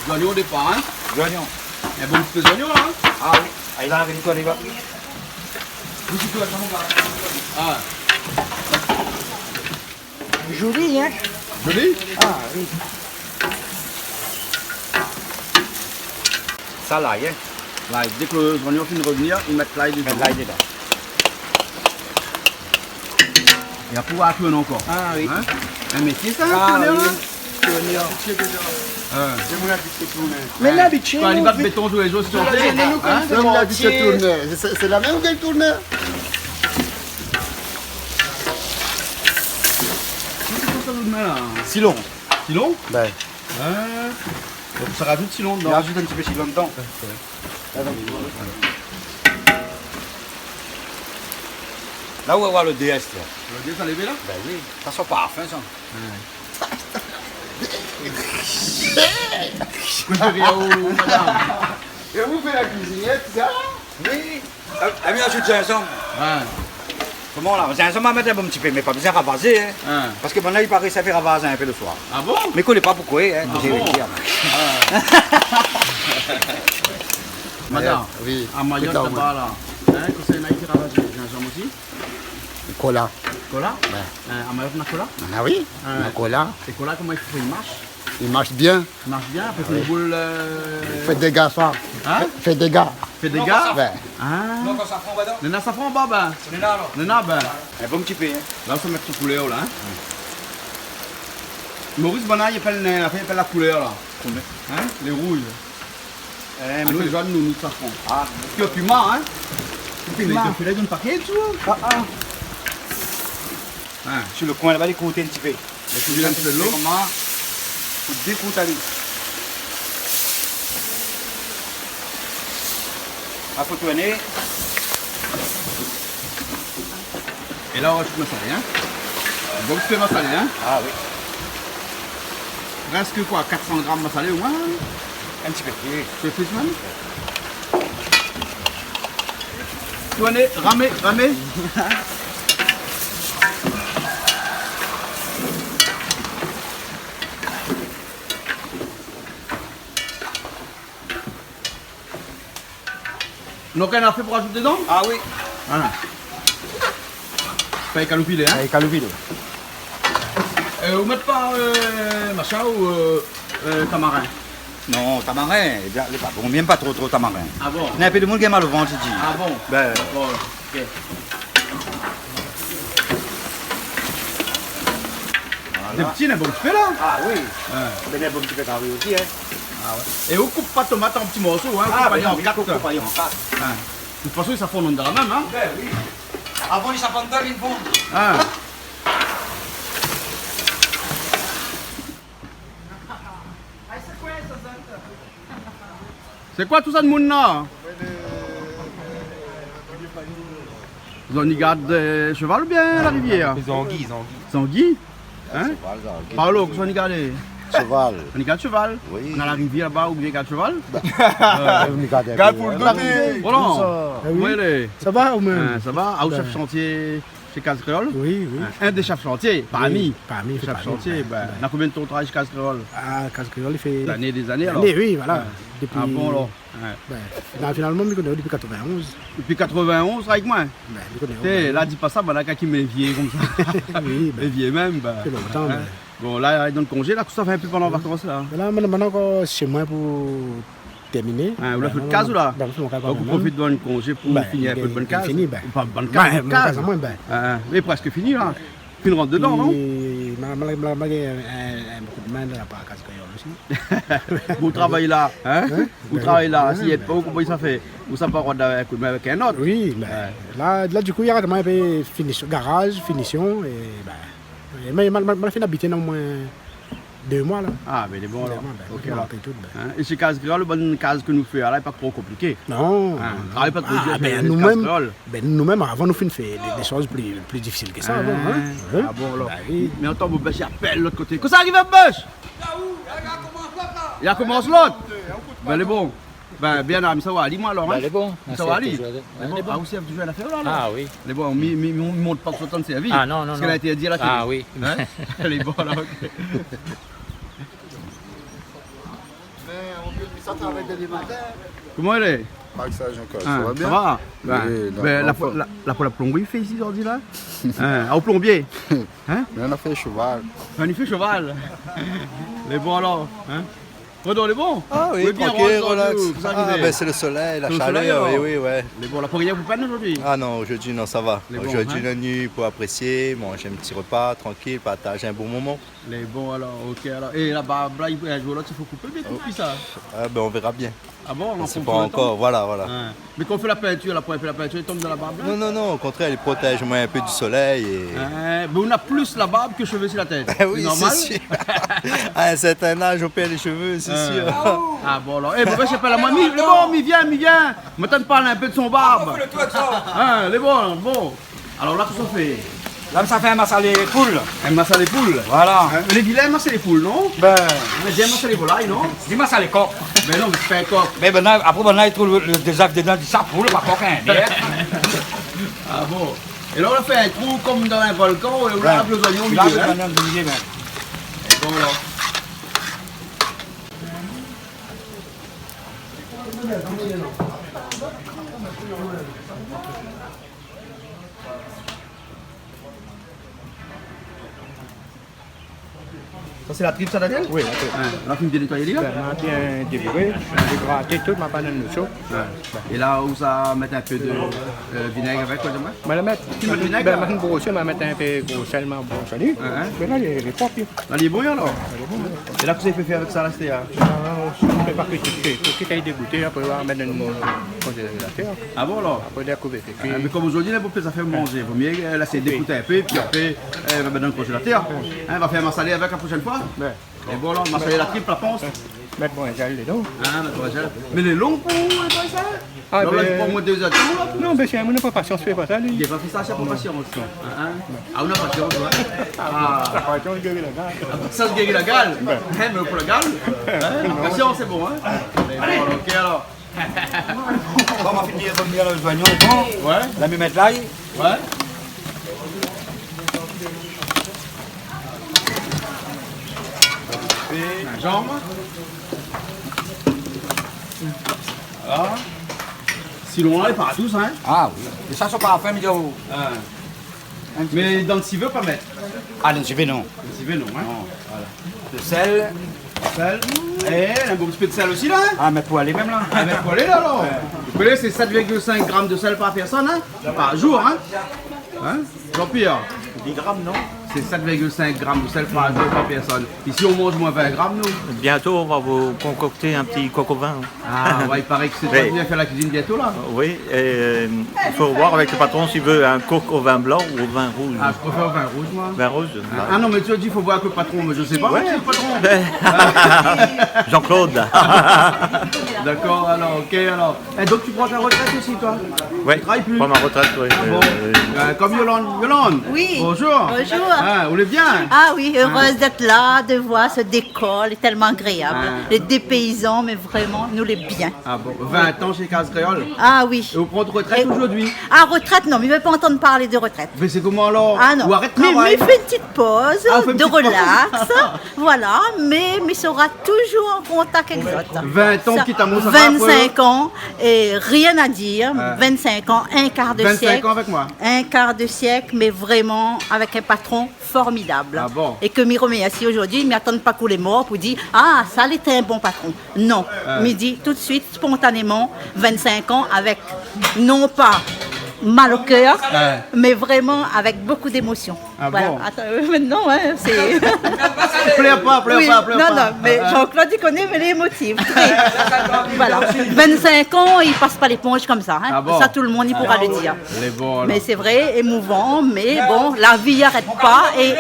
Zoignon o dépar, hein. Zoignon. É bon, ti pé zoignon, la, hein. Ah oui. Ah, la, avèk koi, li va. Ah. Zoli, hein. Zoli ? Ah oui. Sa lay, hein. Lay, dé ke zoignon fine rovnir, i mèt lay dedan. Mèt lay dedan. É apré, ou va tourn ankor. Ah oui. Hein ? In métié, sa, tournèr, la ? Tournèr. Hein. Mé nou labitié, nou, béton tou lé zour, si ou vé. Hein ? Nou labitié tournèr. Sé, sé la mèm ou gingn tournèr ? Kosa ou mèt la ? Silon. Silon ? Ben. Hein ? Donk, sa razout silon dedan. Razout in ti pé silon dedan. Ouais. La, ou va voir lo dé, astèr. Lo dé, sa lévé, la ? Ben oui. Sa i san parfin, sa. Ouais. Kosa i fé rir, madam ? É ou fé la kuizine, sa ? Oui. Ah, ah, mi azout zinzanm. Ouais. Koman la ? Zinzanm, ma mèt in bon ti pé, mé pa bezoin ravazé, hein. Hein. Parske banna i paré sa i fé ravaz in pé lo soir. Ah bon ? Mé koné pa poukoué, hein. Ah bon ? Madam, oui. A Mayotte, laba la, hein, kosa néna i fé ravaz zinzanm osi ? Kola. Kola ? Ouais. Hein, a Mayotte, na kola ? Ah oui, na kola. É kola, koman i fé, i marsh ? I marsh bien. I marsh bien, apré, sé in boul, euh... Fé déga, sa. Hein ? Fé, fé déga. Fé déga ? Ouais. Ah. Néna safran anba, ben. Néna, alor ? Néna, ben. In bon ti pé, hein. La, sa i mèt son koulèr, la, hein. Maurice, banna i apèl, i apèl la koulèr, la. Koulèr. Hein ? Lé rouz. Eh, ah, mé nou, sé zone, nou, nou, safran. Ah. Parske piman, hein. Piman. Mé i fé la, i donn pa kèk sou. Ah, ah. Hein. Su lo koin laba, li kout in ti pé. Mé si ou vé in ti pé dolo. Koman ? Fo dékout ali. Ah, fo tourné. É la, ou va azout masalé, hein. Ou va azout masalé, hein. Ah oui. Prèsk koi, kat san gram masalé, omoin ? In ti pé plis. In pé plis mèm ? Tourné, ramé, ramé. Donk, néna in nafèr pou razout dedan ? Ah oui. Voilà. Fèy kaloupilé, hein ? Fèy kaloupilé. Euh, ou mèt pa, euh, machin ou, euh, euh, tamarin ? Non, tamarin, lé bien, lé pa bon. Mi èm pa tro, tro tamarin. Ah bon ? Néna in pé de moun i gingn mal o vant, i di. Ah bon ? Ben. Bon, ok. Voilà. Dé ti, néna in bon ti pé la. Ah oui. Ouais. Ben, néna in bon ti pé kari osi, hein. Ah ouais. É ou koup pa tomat an ti morso, hein, ou koup ali an kat. Ah ben oui, koup, koup ali an kat. Ouais. De tout fason, sa i fonn andan la mèm, hein. Ben oui. Avan, sa i fonn andan, i fonn. Hein. Sé koi tout sa moun la ? Zot i gard, euh, sheval oubien la rivièr ? Zangi, zangi. Zangi ? Hein ? Sheval, zangi. Paolo, kosa zot i gard ? Sheval. Zot i gard sheval ? Oui. Na la rivièr laba, oubien i gard sheval ? Ben, euh, nou i gard in pé, hein. Gard pou lo done. Voilà. Sa va, ou mèm ? Hein, sa va ? Ah, ou shèf shantié ? Shé Kaz Kréol ? Oui, oui. In dé shèf shantié, parmi. Oui, parmi, shèf shantié, ben, na konbien de tan ou travay shé Kaz Kréol ? Ah, Kaz Kréol, i fé dé zané, dé zané, alor. Dé zané, oui, voilà. Ouais. Dopi... Ah bon, alor ? Ouais. Ben, la, finalman, mi koné aou dopi quatre-vingt-onze. Dopi quatre-vingt-onze, avèk moin ? Ben, mi koné aou, ben. Té, la, di pa sa, ben, la, kèlkin i vien konmsa. Oui, ben. I vien mèm, ben. Fé lontan, hein. Ben. Bon, la, dan lo konzé, la, kosa ou fé in pé pandan vakans, la ? Ben la, mintnan, mintnan, ankor shé moin pou tèrminé. Hein, ou la fé out kaz, ou la ? Ben, ou la fé out kaz. Donk, ou profit dan lo konzé pou fini in pé out bann kaz. Ben, fini, ben. Ou pa bann kaz, ben, mon kaz amoin, ben. Hein, mé prèsk fini, la. Fine rant dedan, non ? Pi, ma, ma, ma, ma gingn in, in, in koudmin de la par Kaz Kréol osi. Ou travay la, hein ? Hein ? Ou travay la, si i èd pa ou, koman sa i fé ? Ou sa pa rod in koudmin avèk in ot ? Oui, ben, la, la, du kou, i arèt amoin in pé finision, garaz, finision, é, ben, é, mé, ma, ma, ma fine abité, non, moin, dé moi la. Ah, ben, lé bon, alor. Dé moi, ben, ok, alor. Tout, ben. Hein ? É shé Kaz Kréol, bann kaz ke nou fé la, lé pa tro konpliké. Non, non. Hein, travay pa tro dir, shé Kaz Kréol. Ah, ben, nou mèm, ben, nou mèm, avan, nou fine fé dé, dé shoz pli, pli difisil ke sa, avan, hein. Hein ? Ah bon, alor. Ben oui. Mé atann, Bobèsh i apèl lot koté. Kosa i ariv, Bobèsh ? I komans lot. Ben, lé bon. Bin, Bernard, mi sava ali, moin, alor, hein ? Bin, lé bon. Mi sava ali. Lé bon. Ah, ou sèrv toujour in afèr la, alor ? Ah oui. Lé bon, mi, mi, mi mont pa pou sèrvi. Ah non, non, non. Parske la interdit la télé. Ah oui. Hein ? Lé bon, la, OK. Koman i lé ? Marc, sa va, Jean-Claude, sa va bien ? Hein, sa va ? Oui, bin, la, la, la, pou la plonbri, i fé isi zordi la ? Hein, ah, o plonbié ? Hein ? Mé nou la fé shoval. Ah, nou la fé shoval. Lé bon, alor, hein ? Bon, donk, lé bon ? Ah oui, trankil, relax. Kosa i ariv ? Ah, bin, sé lo solèy, la shalèr, oui, oui, ouais. Lé bon, la, pa rien pou pèn zordi ? Ah non, zordi, non, sa va. Lé bon, hein ? Zordi, la nuit pou apresié, manz in ti repa, trankil, partaz in bon moman. Lé bon, alor, OK, alor. É la barb la, in zour ou lot, i fo koupé, bien koupé sa ? Ah bin, on verra bien. Ah bon, on pran pa ankor, voilà, voilà. Hein. Mé kan ou fé la peintir, la, pou fé la peintir, i tonm dan la barb la ? Non, non, non, o kontrèr, i protèz amoin in pé di solèy é... Hein, mé ou na plis la barb ke shové si la tèt. Sé normal ? Oui, sé sir. À un certain âge, on perd les cheveux, c'est sûr. Ah bon, alor. É, bin, sé pa la moin. Mi, lé bon, mi vien, mi vien. Moin tann parl in pé de son barb. Hein, lé bon, bon. Alor la, kosa ou fé ? La, sa fé in masalé poul. In masalé poul ? Voilà. Hein, lé vilin, masalé poul, non ? Bin. Hein, di masalé volay, non ? Di masalé kok. Bin non, mé sé pa in kok. Mé bin, apré, bin, i trouv lo, lo dézaf dedan, di sa poul, pa kok, hein, bien. Ah bon ? É la, ou la fé in trou konm dan in volkan, é ou la... Ouais. Ou la mèt zoignon o milié, hein ? Zoignon o milié, ouais. Bon, alor. Sa sé la trip sa, Daniel ? Oui, la trip. Hein, ou la fine bien nétoiyé li la ? Bin, ma bien débouré, dégraté tout, ma pa donn lo sho. Ouais. É la, ou sa mèt in pé de, euh, vinèg avèk, koi, di amoin ? Moin la mèt. Ou mèt vinèg, la ? Bin, ma brosé, ma mèt in pé gro sèl, ma brosé ali. Ouais, hein. Mé la, lé, lé prop, li. La, lé bon, alor ? Lé bon, hein. É la, kosa i fé avèk sa la, sé, hein ? Ah, ou fé pa kuit, tout suit. Ou kit ali dégouté, apré, ou va mèt dan lo konzélatèr. Ah bon, alor ? Apré, dékouvèr. Ah, mé konm zordi, la, pou fé sa, fé manzé, vo mié, euh, lès dégout in pé, épi apré, euh, va mèt dan lo konzélatèr. Hein, va fé in masalé avèk la proshèn foi. Ouais. É bon, alor, masalé la trip, la pans. Mèt brinzèl dedan. Ah, mèt brinzèl. Mé lé lon pou, euh, fé sa ? Ah, bin, i pran omoin dé zèr de tan, la. Non, bin, sé, moin na pa pasians, fé pa sa, li. Li la pa fé sa, sé pa pasians. Hein, hein. Ah, ou na pasians, ouais. Ah. Pasians i géri la gal. Ah, pasians i géri la gal. Bin. Hein, mé pou la gal, hein, la pasians, sé bon, hein. Lé bon, OK, alor. Bon, ma fini revnir lo zoignon, bon. Ouais. La, mi mèt lay. Ouais. Zinzanm. Voilà. Sitron la, lé partou sa, hein ? Ah oui. É sa, son parfin, mi di aou. Ah. Mé dan lo sivé, pa mèt. Ah, dan lo sivé, non. Dan lo sivé, non, hein. Non. Voilà. Lo sèl. Sèl. É, in bon ti pé de sèl osi la, hein. Ah, mé pou alé mèm la. Ah, mé pou alé la, alor. Ouais. Ou koné, sé sèt virgil sink gram de sèl par pèrsone, hein, par jour, hein. Hein, Jean-Pierre ? Dis grammes, non ? Sé sèt virgil sink gram de sèl par jour par pèrsone. Isi, on manz omoin vin gram, nou. Bientôt, on va vous concocter un petit coq au vin. Ah, ouais, i paré ke sé toi ki vien fé la kuizine bientôt, la. Oui, et, euh, il faut voir avec le patron s'il veut un coq au vin blanc ou au vin rouge. Ah, mi préfèr vin rouz, moin. Vin rouge, ah. Ah non, mé ou la di, i fo voir avèk lo patron, mé mi koné pa, ouais, kisa lé lo patron. Jean-Claude. D'accord, alors, OK, alors. Et donc, tu prends ta retraite aussi, toi ? Oui, je prends ma retraite, oui. Tu travailles plus ? Ah bon ? Euh, oui. Euh, comme Yolande. Yolande, oui, bonjour. Bonjour. Ah, vous allez bien ? Ah oui, heureuse d'être là, de voir ce décor, il est tellement agréable. Ah. Les, des paysans, mais vraiment, nous, les biens. Ah bon, vingt ans chez Case Créole ? Ah oui. Et vous prenez retraite aujourd'hui ? Ah, retraite, non, mi vé pa antann parl de retraite. Mé sé koman alor ? Ah non. Ou arèt travay ? Mi, mi fé in ti poz, ah, ou fé in ti poz, de relax. Voilà, mé, mé mi sera toujours en contact avec zot. Vingt ans ki ta mont sa va, vingt-cinq ans, et rien à dire. Ouais. Vingt-cinq ans, un quart de siècle. Vingt-cinq ans avec moi. Un quart de siècle, mais vraiment avec un patron formidable. Ah bon ? Et que mi remercie aujourd'hui, mi atann pa k'ou lé mor pou dir, ah, sa, lété in bon patron. Non. Ouais. Mi di tout de suite, spontanément, vingt-cinq ans avec, non pas mal au cœur, ouais, mais vraiment avec beaucoup d'émotion. Ah bon ? Voilà. Attends, euh, maintenant, hein, c'est... Pleure pas, pleure pas, pleure pas. Oui, non, non, mais Jean-Claude, il connaît, mais il est émotif. Très. Voilà. Vingt-cinq ans, il passe pas l'éponge comme ça, hein. Ah bon ? Ça, tout le monde, il pourra le dire. Ah bon. Mais c'est vrai, émouvant, mais bon, la vie n'arrête pas et,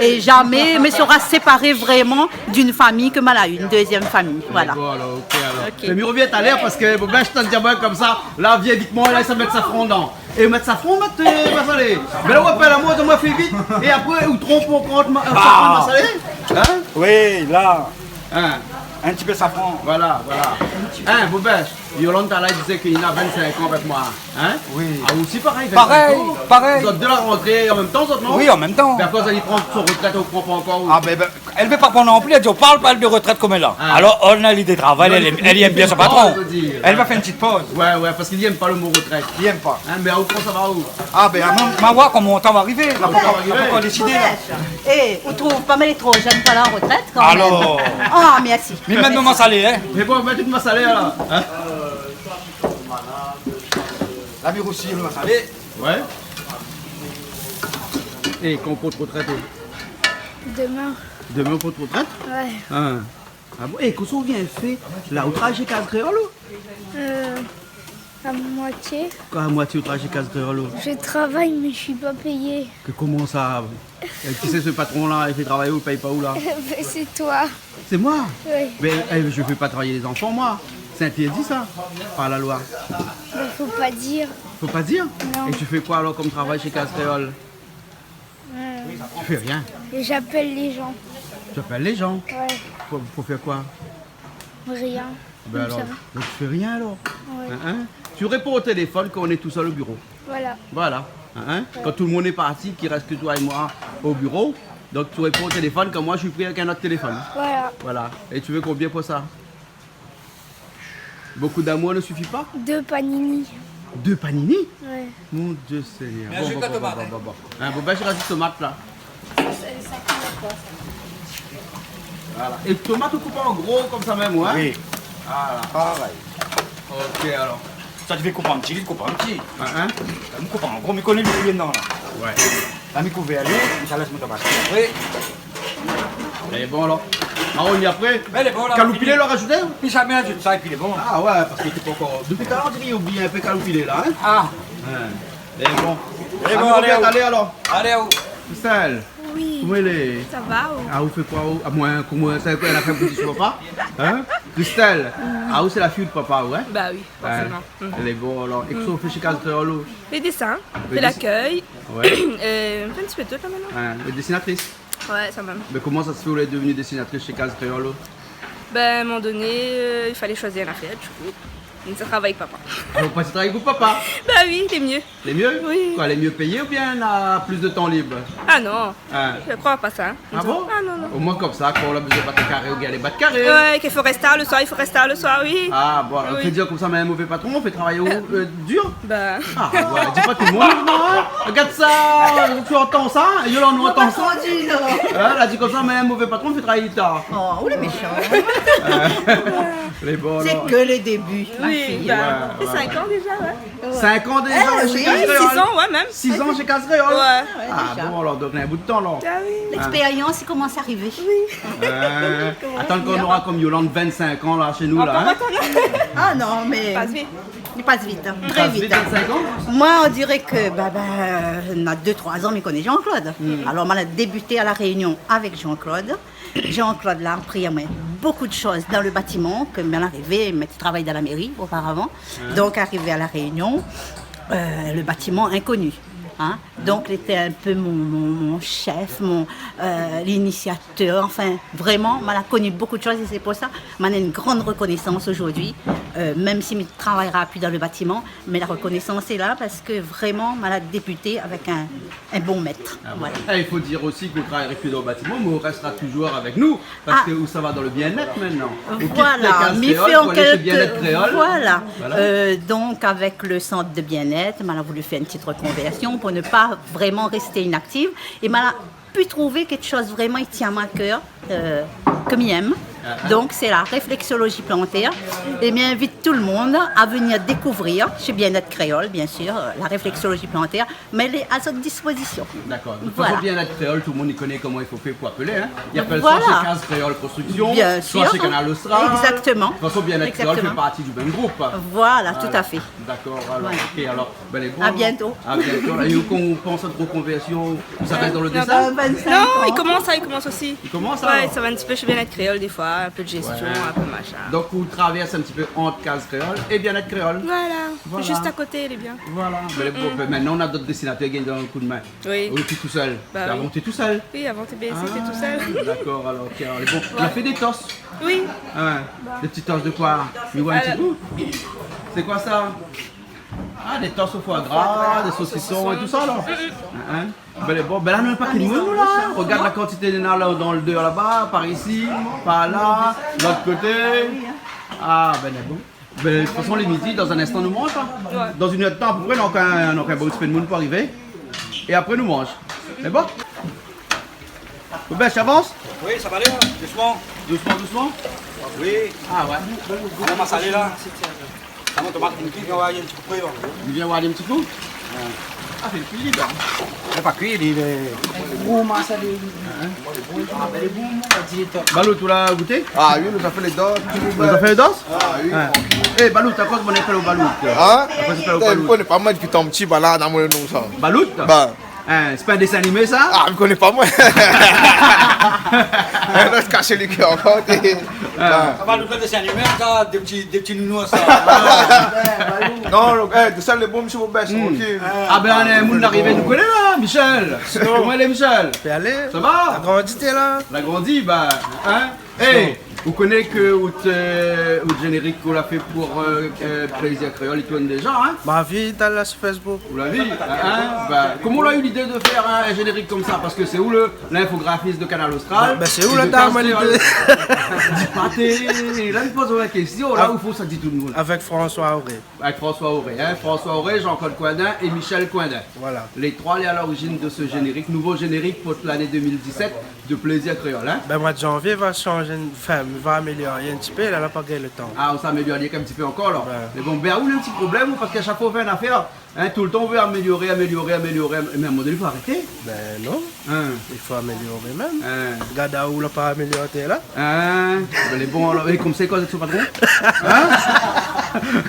et jamais, mais sera séparé vraiment d'une famille ke ma la u, une deuxième famille. Voilà. D'accord, alors, OK, alors. OK. Mé mi revien talèr parske, bon, bin, mi tann di aou konmsa, la, vié vit, moin la, sa mèt safran dedan. É mèt safran, mèt, euh, masalé. Mé la, ou apèl amoin, di amoin fé vit. É apré, ou tronp ankor, ma-, euh, safran, masalé. Hein ? Oui, la. Hein ? In ti pé safran. Voilà, voilà. In, Bobèch, Yolanda la, i di ke li na vinn-sink an avèk moin, in ? Oui. Ah, ou osi parèy, vinn-sink an. Parèy, parèy. Zot dé la rantré an mèm tan, zot, non ? Oui, an mèm tan. Bin, akoz èl i pran son retrèt, ou pran pa ankor, ou ? Ah, bin, bin, èl vé pa pran non pli, èl di, ou parl pa èl de retrèt koméla. Ah. Alor, èl na lide travay, èl èm, èl èm bien son patron. Non, mé fo pran, je veux dire. Èl va fé in ti poz. Ouais, ouais, parske li èm pa le mo retrèt. Li èm pa. In, mé ou, koman sa va, ou ? Ah, bin, moin, ma oir koman tan va arivé. La pankor, la pankor désidé, la. Eh, ou trouv pa, mé lé tro jenn pou la retrèt, kan mèm. Alor. Ah, mèrsi. Mi mèt mon masalé, in. Mé bon, mèt tout masalé, la. In ? La mi rousi, lo masalé. Ouais. É, kan ou pran out retrèt, ou ? Demin. Demin, ou pran out retrèt ? Ouais. In. Ah bon ? É, kosa ou vien fé la, ou travay shé Kaz Kréol, ou ? Euh, à moitié. Koi, à moitié, ou travay shé Kaz Kréol, ou ? Je travaille, mais je suis pas payé. Ke koman sa ? Euh, kisa sé patron la, i fé travay aou, i pèy pa ou la ? Ben, c'est toi. C'est moi ? Oui. Ben, eh, je fais pas travailler les enfants, moi. C'est interdit, ça, par la loi. Ben, faut pas dire. Faut pas dire ? Non. Et tu fais quoi alors comme travail chez Kaz Kréol ? Euh, Tu fais rien. Et j'appelle les gens. Tu appelles les gens ? Ouais. Pour, pour faire quoi ? Rien. Ben alors, donc tu fais rien alors ? Ouais. Hein, hein ? Tu réponds au téléphone quand on est tout seul au bureau. Voilà. Voilà. Hein, hein ? Ouais. Quand tout le monde est parti, qu'il reste que toi et moi au bureau, donc tu réponds au téléphone quand moi je suis pris avec un autre téléphone. Voilà. Voilà. Et tu veux combien pour ça ? Beaucoup d'amour ne suffit pas ? Deux panini. Deux panini ? Ouais. Mon Dieu Seigneur. Bon, bon, bon, bon, bon. Hein, bon, ben, je rajoute tomate là. Voilà. É tomat, ou koup an gro konmsa mèm, ouais ? Oui. Voilà. Parèy. Ok, alor. Sa, ou vé koup an ti, ou koup an ti. Hein, hein ? Sa, mi koup an gro, mi koné lo poulé, non, la. Ouais. La, mi kouv ali, mi sa lès mon tabasco. Oui. Lé bon, alor. Ah, ou lé pré ? Mé lé bon, la. Kaloupilé, ou la rajouté ? Mi zamé rajout sa, épi lé bon. Ah ouais, parske té pankor. Dopi talèr, ou di ou oubli in pé kaloupilé, la, hein ? Ah. Hein. Lé bon. Lé bon, alé, alor. Alé, ou. Christelle. Oui. Koman i lé ? Sa va, ou ? Ah, ou fé koi, ou ? Ah, moin, koman sa, koi, èl la fé in ti papa ? Hein ? Christelle. Ah, ou sé la fiy de papa, ouais ? Bah oui, forcément. Lé bon, alor. É kosa ou fé shé Kaz Kréol, ou ? Les dessins, on fait l'accueil. Ouais. Euh, on fait un petit peu de tout, là, maintenant. Hein, é dessinatrice ? Ouais, sa mèm. Mé koman sa sé fé ou lé devni dessinatrice shé Kaz Kréol, ou ? Ben, à un moment donné, euh, il fallait choisir une affaire, du coup, on s'est travaillé avec papa. Ah, ou pass travay avèk papa ? Bah oui, lé mié. Lé mié ? Oui. Koi, lé mié péyé oubien na plis de tan lib ? Ah non, je crois pas ça. Ah bon ? Ah non, non. Omoin konmsa, kan ou la bezoin bat karé, ou gingn alé bat karé. Ouais, k'i fo rès tar le soir, i fo rès tar le soir, oui. Ah bon, ou fé dir konmsa, mé in mové patron, ou fé travay aou, euh, dir. Ben. Ah ouais, di pa tout le monde, non, hein ? Regarde ça, tu entends ça ? Yolande, ou antann sa ? Moin la pa antann, non. Hein, èl la di konmsa, mé in mové patron, ou fé travay tar. Oh, ou lé méshan. Lé bon, alor. C'est que le début, ma fille. Oui, ben, ouais, ouais, sink an déza, ouais. Sink an déza, shé Kaz Kréol. Eh oui, six ans, ouais, même. Six ans shé Kaz Kréol. Ouais. Ah ouais, déza. Ah bon, alor, donk, na in bout de tan, alor. Ah oui. L'expérience, i komans arivé. Oui. Euh, atann, kan ou nora konm Yolande, vinn-sink an, la, shé nou, la, hein. Ah non, mé i pass vit, hein. Très vite, hein. Vinn-sink an ? Moin, on dirait que, bah, bah, euh, na dé, troi zan, mi koné Jean-Claude. Alor, moin la débuté à La Réunion avec Jean-Claude. Jean-Claude la apri amoin bonpé de shoz dan le batiman, ke moin la arivé, moin té travay dan la méri oparavan. Ouais. Donk, arivé à La Réunion, euh, le bâtiment inconnu, hein. Donk, li lété in pé mon, mon, mon chef, mon, euh, l'initiateur. Enfin, vréman, moin la koni bonpé de shoz é sé pou sa moin néna in gran rekonésans zordi, euh, mèm si mi travay pi dan le batiman, mé la rekonésans lé la parske vréman, moin la débuté avèk in, in bon mèt. Ah bon. Voilà. Eh, i fo dir osi ke ou travay pi dan le batiman, mé ou rèstra touzour avèk nou, parske ou sava dan le bien-être maintenant. Ou kit Kaz Kréol pou alé shé Bien-être Kréol. Voilà. Voilà. Euh, donk, avèk le sant de bien-être, moin la voulu fé in ti rekonvèrsion pou ne pa vréman rès inaktiv. É moin la pu trouv kékshoz vréman i tien amoin a kèr, euh, ke mi èm. Ah, ah. Donk, sé la réflexologie plantaire. É mi invit tout le monde à venir découvrir shé Bien-être Kréol, bien sûr, euh, la réflexologie plantaire, mé lé a zot dispozision. D'accord. De toute façon, Bien-être Kréol, tout le monde i koné koman i fo fé pou apélé, hein. I apèl soi shé Kaz Kréol Construction, soi shé Kanal Austral. Bien sûr. Exactement. De toute façon, Bien-être Kréol fé parti du mèm group. Voilà, tout à fait. D'accord, alor, ok, alor, ben, lé bon. À bientôt. À bientôt. É ou, kan ou pans a rekonvèrsion, ou sa rès dan le dessin ? Ah, non, ben, Non, il commence, ça, il commence aussi. Il commence, ouais, alors. Ça va un petit peu chez Bien-être Créole des fois, un peu de gestion, ouais, un peu machin. Donc, vous traversez un petit peu entre Case Créole et Bien-être Créole. Voilà. Voilà. Juste à côté, il est bien. Voilà. Mm, mm. Mais bon, ben, maintenant, on a d'autres dessinateurs qui donnent un coup de main. Oui. Ou té tou sèl ? Bah oui. Avan té tou sèl ? Oui, avan té, ben, té tou sèl. Ah, d'accord, alors, tiens, bon, on a fait des tosses. Oui. Hein, des petites tosses de quoi ? Mé ouais, un petit coup. C'est quoi ça ? Ah, des tosses au foie gras, des saucissons et tout ça, alors. Mm, mm. Hein ? Ben, bon, ben la, nou néna pa ki moun, nou, la. Regarde la quantité néna la, dans le dehors là-bas, par ici, par là, de l'autre côté. Ah, ben, bon. Ben, de toute façon, lé midi, dans un instant, nou manz, hein. Ouais. Dans une heure de temps, à peu près, nou néna ankor in, nou néna ankor in bon ti pé d'moun pou arivé. É apré, nou manz. Lé bon ? Bon, ben, ça avance ? Oui, ça va aller, hein, doucement. Doucement, doucement ? Oui. Ah ouais. Koman sa lé la ? Sa, mon tomat, li vien oir in ti kou, li va. Li vien oir in ti kou ? Ouais. Ah, sé kui, li, la. Li lé pa kui, li, li lé gro, mé sa, li, li, li lé bon, li lé bon, on va dire, top. Balout, ou la gouté ? Ah oui, nou la fé lé dos. Ou la fé lé dos ? Ah oui. Ouais. Eh, balout, akoz ou la fé lo balout ? Hein ? Akoz ou la fé lo balout ? Eh, mi koné pa, moin, dopi tan pti, ba la, na mon non, sa. Balout ? Ba. Hein, sé pa in désin animé, sa ? Ah, mi koné pa, moin. Eh, rès kasé li ki ankor, té. Ah. Sa va nou fé désin animé, sa, dé ti, dé ti nounours, sa. Non, non, eh, désin lé bon, mésyé Bobèch, tranquille. Ah ben, nou néna in moun arivé, nou koné la, Michel. Sinon, koman i lé, Michel ? Fé alé. Sa va ? La grandi, té la. La grandi, ba, hein ? Eh, ou koné ke out, euh, out générique ou la fé pou, euh, euh, Plaisir Créole, li tourn déja, hein ? Ma vi, té la sur Facebook. Ou la vi, hein ? Ba, koman ou la u lidé de fé in générique konmsa ? Parske sé ou le, l'infographiste de Kanal Austral. Ba, ba, sé ou la done amoin lidé. Di pa té, la, mi poz la késtion, la, ou fo sa di tout le moun. Avèk François Auré. Avèk François Auré, hein ? François Auré, Jean-Claude Coindin et Michel Coindin. Voilà. Les trois, lé à l'origine de ce générique, nouveau générique pour l'année deux mille dix-sept de Plaisir Créole, hein ? Ben, moi de janvié va changer, enfin, va améliorer un petit peu, la, la pa gingn le tan. Ah, ou sa amélioré in ti pé ankor, alor. Ben. Mé bon, ben, ou néna in ti problèm, ou, parske a shak foi ou fé in afèr, hein, tout le tan ou vé amélioré, amélioré, amélioré, mé a in moman doné, i fo arété. Ben non. Hein. I fo amélioré mèm. Hein. Gard aou la pa amélioré la. Hein. Ben, lé bon, alor, é konmsa, kosa i di son patron ? Hein ?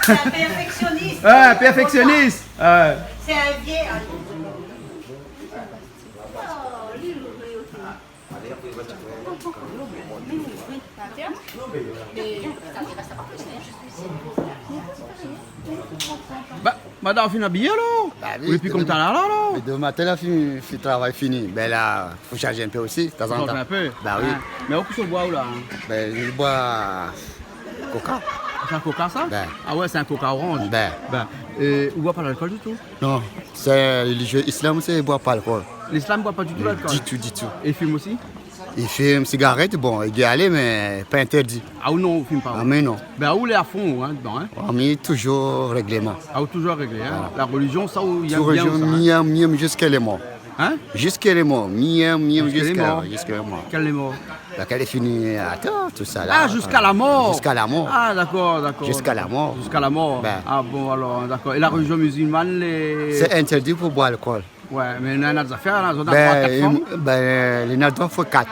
C'est un perfectionniste. Ah, perfectionniste. Ah. C'est un vieux, hein. Ba, madam, fine abiyé, alor ? Ba oui, dopi konbien tan la, alor ? Mé domin matin la, fine, fine travay fini. Ben la, fo shanj in pé osi, tazantan. Shanj in pé. Ba oui. Ah. Mé ou kosa ou boi, ou la, hein ? Ben, mi boi Coca. Sé in Coca, sa ? Ben. Ah ouais, sé in Coca orange. Ben. Ben, euh, ou boi pa lalkol ditou ? Non, sé relizié islam, sé boi pa lalkol. L'islam boi pa ditou lalkol ? Ditou, ditou. É fim osi ? I fim, sigarèt, bon, i gingn alé, mé pa intèrdi. Ah, ou non, ou fim pa, ou ? Ah, mi non. Ben, ou lé a fon, hein, dedan, hein ? Ah, mi toujour règléman. Ah, ou toujour réglé, hein ? Voilà. La relizion, sa, ou yèm bien, ou sa, hein ? Mi yèm, mi yèm ziska lé mor. Hein ? Ziska lé mor, mi yèm, mi yèm ziska, ziska lé mor. Ziska lé mor. Kan lé mor ? Kan lé fini, atann, tout sa la. Ah, ziska la mor. Ziska la mor. Ah, dakor, dakor. Ziska la mor. Ziska la mor. Ben. Ah bon, alor, dakor. É la relizion mizilman, lé... Sé intèrdi pou boir lalkol. Ouais, mé néna, néna zafèr la, zot na droi a kat fanm. Ben, ben, néna droi fo kat.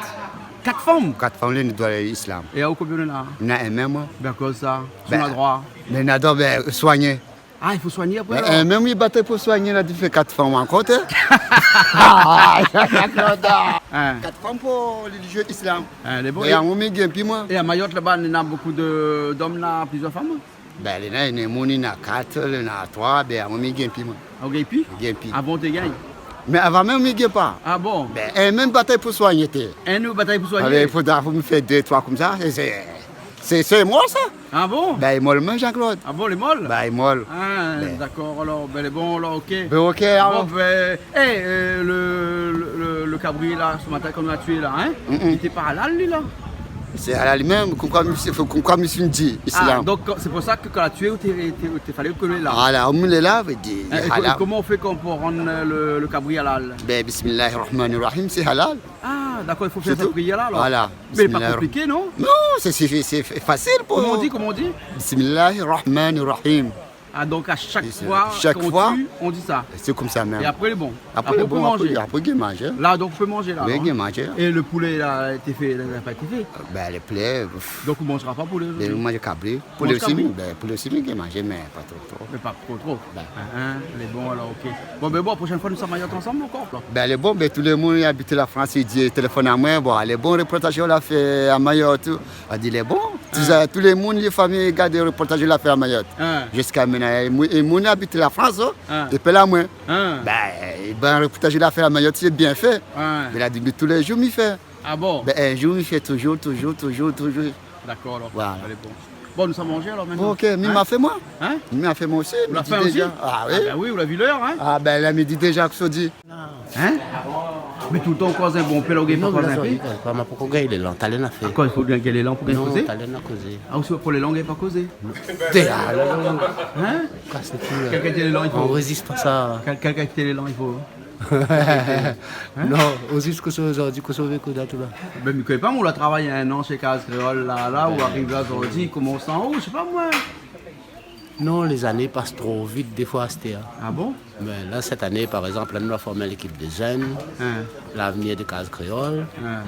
Kat fanm ? Kat fanm, néna droi islam. É aou, konbien ou néna ? Néna in mèm, moin. Ben, kosa sa, ou na droi. Ben, néna droi, ben, soigné. Ah, i fo soigné apré, alor. Eh, mèm mi batay pou soigné, la di fé kat fanm ankor, té. Hein. Kat fanm pou relizié islam. Hein, lé bon. É amoin, mi gingn pi, moin. É a Mayotte, laba, néna bonpé de, d'om, na plizièr fanm ? Ben, néna, néna moun, néna kat, néna troi, ben, amoin, mi gingn pi, moin. Ah, ou gingn pi ? Mi gingn pi. Avan, ou té gingn ? Mé avan mèm, mi gingn pa. Ah bon ? Ben, in mèm batay pou soigné, té. In mèm batay pou soigné ? Ah ben, i fodra pou mi fé dé, troi konmsa, sé, sé, sé, sé mor, sa. Ah bon ? Ben, lé mol, mèm, Jean-Claude. Ah bon, lé mol ? Ben, lé mol. Ah, dakor, alor, ben, lé bon, alor, OK. Ben, OK, alor. Bon, ben, eh, euh, le, le, le, le kabri, la, se matin, kan ou la tié, la, hein, li té pa halal, li, la ? Sé halal li mèm, konm koi, sé, konm koi, mi di, islam. Ah, donk, sé pou sa ke kan la tié, ou té, té, té falé ke lé la. Voilà, ou lé la, vé di, halal. Eh, é ko-, koman ou fé kan pou rann, euh, le, le kabri halal ? Ben, bismillahir rahmanir rahim, sé halal. Ah, dakor, i fo fé sa priyèr la, alor. Sé tou. Voilà. Mé lé pa konpliké, non ? Non, sé, sé, sé, sé fasil pou... Koman ou di, koman ou di ? Bismillahir rahmanir rahim. Ah, donk a shak foi, kan ou tié, ou di sa. Sé konmsa mèm. É apré lé bon. Apré lé bon, apré ou pé manzé. Apré, apré gingn manzé. La, donk ou pé manzé la, non ? Oui, gingn manzé. É le poulé la, té fé, la pa été fé ? Bin, lé plé. Donk ou manzra pa poulé zordi ? Bin, ou manz kabré. Poulé osi, bin, poulé osi, mi gingn manzé, mé pa tro, tro. Mé pa tro, tro. Bin. Hin, hin, lé bon alor, OK. Bon, bin bon, proshèn foi nou sa Mayotte ansanm ankor, koi. Bin, lé bon, bin, tout le moun i abit la Frans, i di, téléfone amoin, bon, lé bon, reportaz la fé a Mayotte, tout. A di, lé bon. Tout sa, tout le moun, lé fami, i gard reportaz la fé a Mayotte. Hin. Ziska mintnan, é moun, é moun i abit la Frans, oh, i apèl amoin. Hin. Bin, é bin, reportaz la fé a Mayotte, sé bien fé. Hin. Mé la di, tout le zour, mi fé. Ah bon ? Bin, in zour, mi fé touzour, touzour, touzour, touzour. Dakor, alor. Voilà. Alé, bon. Bon, nou sa manzé alor mintnan. OK, mi ma fé moin. Hin ? Mi ma fé moin osi. Ou la fin osi ? Ah oui. Ah bin oui, ou la vi lèr, hin ? Ah bin, la midi déza, kosa ou di. Hin ? Mé toultan ou koz in bonpé la, ou gingn pa koz in pé ? Non, mé la, zordi, pa, ma pokor gingn lélan, talèr na fé. Akoz i fo gingn lélan pou gingn kozé ? Non, talèr na kozé. Ah, ou sé pou lélan, ou gingn pa kozé ? Té, ah, la, la, la. Hin ? Kas le kui, la. Kèlkin té lélan i fo. Anrozis pa sa. Kèl-, kèlkin té lélan i fo. Hin ? Non, oziska zordi, kosa ou vé kou dat la. Bin, mi koné pa, moin la travay in an shé Kaz Kréol la, la, ou ariv la zordi, komans an-o, mi sé pa moin. Non, lé zané i pas tro vit défoi, astèr. Ah bon ? Mé la, sèt ané, par égzanp, la, nou la form in lékip de zèn, hin, lavnir de Kaz Kréol. Hin.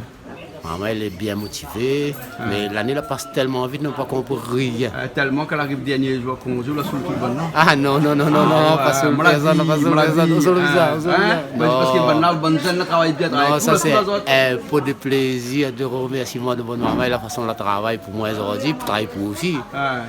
Momon lé bien motivé, hin, mé lané la pas tèlman vit, nou la pa konpri rien. Euh, tèlman kan la ariv dernié zour konzé, ou la soul tout bann la. Ah non, non, non, non, non, pa soul pèrsone, pa soul pèrsone, ou soul pa sa, ou soul pa sa. Hin ? Parske bann la, bann zèn la travay bien, travay pou sa, sé in po de plézir, de remèrsiman de bann momon, la fason la travay pou moin zordi, pou travay pou ou osi. Hin.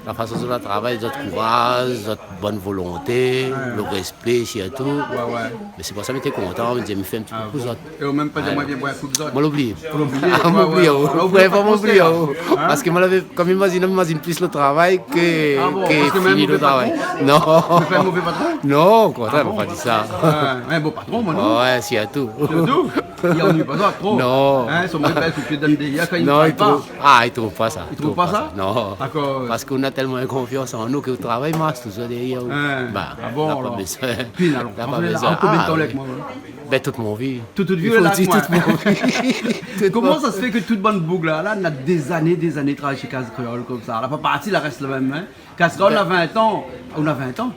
La fason zot la travay, zot kouraz, zot bone volonté, le respé sirtou. Ouais, ouais. Mé sé pou sa mi té kontan, mi di, mi fé in ti kou pou zot. Ah bon. É ou mèm pa di amoin, vien boir in kou èk zot. Moin la oublié. Ou la oublié ? Ah, moin la oublié, oh. Ou la oublié, pa moin la oublié, oh. Hin ? Parske moin la vi, kom imazine, mi imazine plis le travay ke, ke fini le travay. Ah bon ? Parske ou lé mové patron ? Non. Ou lé pa in mové patron ? Non, o kontrèr, mi va pa di sa. Ah bon ? Ah, in bon patron, moin, non ? Ouais, sirtou. Sirtou ? I anui pa sa tro. Non. Hin, son mari i pèz sou pié dann déyèr kan i travay pa. Non, i trouv, ah, i trouv pa sa. I trouv pa sa ? Non. Dakor. Parske nou na tèlman konfians an nou ke ou travay, ma touzour dèrièr ou. Hin. Ba, ah bon, la pa bezoin. Pi, alor, la pa bezoin. Konbien d'tan ou lé avèk moin, hin ? Bin, tout mon vi. Tout, tout vi, i fo dir tout mon vi. Koman sa sé fé ke tout bann boug la, la, na dé zané, dé zané travay shé Kaz Kréol konmsa ? La pa parti, la rès la mèm, hin ? Kaz Kréol na vin tan. Ou na vin tan ?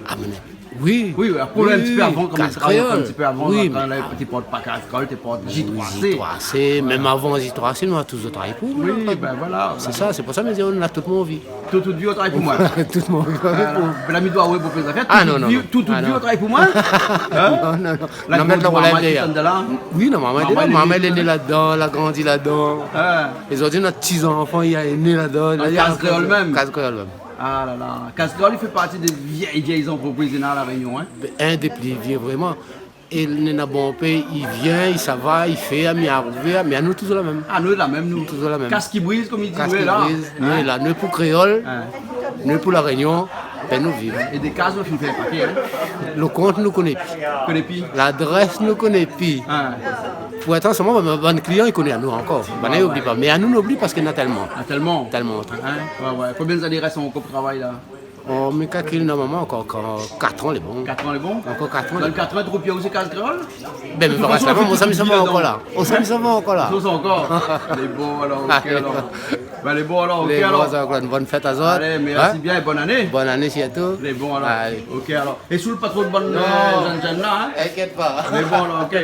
Ah, mé oui. Oui, apré, in ti pé avan, kan mèm, Kaz Kréol, in ti pé avan, oui, kan la, té port pa Kaz Kréol, té port J trois C. J trois C, mèm avan J trois C, nou la touzour travay pou. Oui, bin voilà. Sé sa, sé pou sa mi di, nou na tout mon vi. Tout, tout vi ou travay pou moin. Tout mon vi. Voilà. Bin la mi doi, ouais, pou fé zafèr. Ah non, non, non. Tout, tout vi ou travay pou moin. Hin ? Non, non, non. La mèt la relèv dèrièr. Oui, non, momon lé la, momon lé né ladan, la grandi ladan. Hin. É zordi nout ti zanfan, li lé né ladan. Dann Kaz Kréol mèm. Kaz Kréol mèm. Ah la la. Kaz Kréol i fé parti dé vièy, vièy zantrepriz néna La Rényon, hin. Bin, in dé pli vié vréman. É néna bonpé, i vien, i sava, i fé, mi arivé, mé anou touzour la mèm. Ah, nou la mèm, nou. Touzour la mèm. Kas ki briz, kom i di, nou lé la. Kas ki briz, nou lé la. Nou lé pou kréol, nou lé pou La Rényon, bin nou viv. É dé kaz, nou fine fé in paké, hin. Le kont, nou koné pi. Koné pi. Ladrès, nou koné pi. Hin. Pourtan, solman, bann, bann klian, i koné anou ankor. Banna i oubli pa. Mé anou, nou oubli parske na tèlman. Ah, tèlman. Tèlman. Hin ? Ouais, ouais. Konbien zané i rès ankor pou travay la ? Oh, mi kalkil normalman ankor, ankor kat an lé bon. Kat an lé bon ? Ankor kat an lé bon. Dann kat an, trouv pi aou sé Kaz Kréol ? Bin, mé pa grèsman, ou sa, mi sava ankor la. Ou sa, mi sava ankor la. Ou sa ankor. Lé bon alor, OK alor. Bin, lé bon alor, OK alor. Lé bon, sa, ankor in bone fèt azot. Alé, mèrsi bien é bone ané. Bone ané sirtou. Lé bon alor. Alé. OK alor. É soul pa tro bann, euh, zèn, zèn la, hin ? Inkièt pa. Lé bon alor, OK.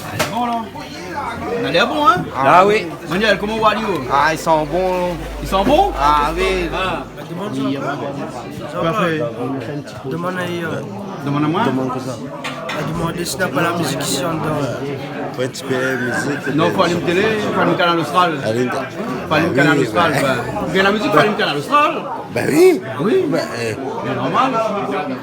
Alé, bon, la. Na lèr bon, hin ? Ah oui. Manuel, koman ou va, Lio ? Ah, i san bon. I san bon ? Ah oui. Ah. Parfé. Demann ali, euh. Demann amoin ? Demann kosa ? La demann si na pa la mizik isi andan. Fo in ti pé mizik. Non, fo alim télé, fo alim Kanal Austral. Alim ta-, fo alim Kanal Austral, bin. Ou gingn la mizik, fo alim Kanal Austral. Bin oui. Bin oui. Bin, eh. Sé normal.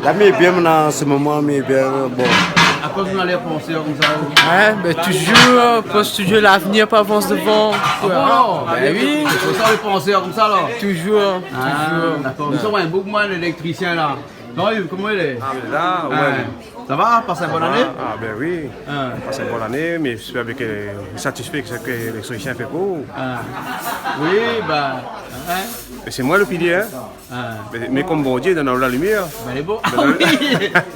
La, mi lé bien, mintnan, an se moman, mi lé bien, bon. Akoz ou na lèr pansèr konmsa ? Hin, bin, touzour, pans touzour lavnir, pa avans dovan. Ah bon ? Bin oui. Sé pou sa ou lé pansèr konmsa, la ? Touzour, touzour. Ah, dakor. Mé sa, ouais, in boug, moin, léléktrisien, la. Non, Yves, koman i lé ? Ah, mé la, ouais. Hin. Sa va ? Pas in bone ané ? Ah, bin oui. Hin. Pas in bone ané, mé mi espèr bien ke, satisfé ke sak léléktricien i fé pou ou. Ah. Oui, bin, hin. Mé sé moin le pilié, in. Ah. Mé, mé konm Bondié i donn aou la limièr. Bin, lé bon. Ah oui.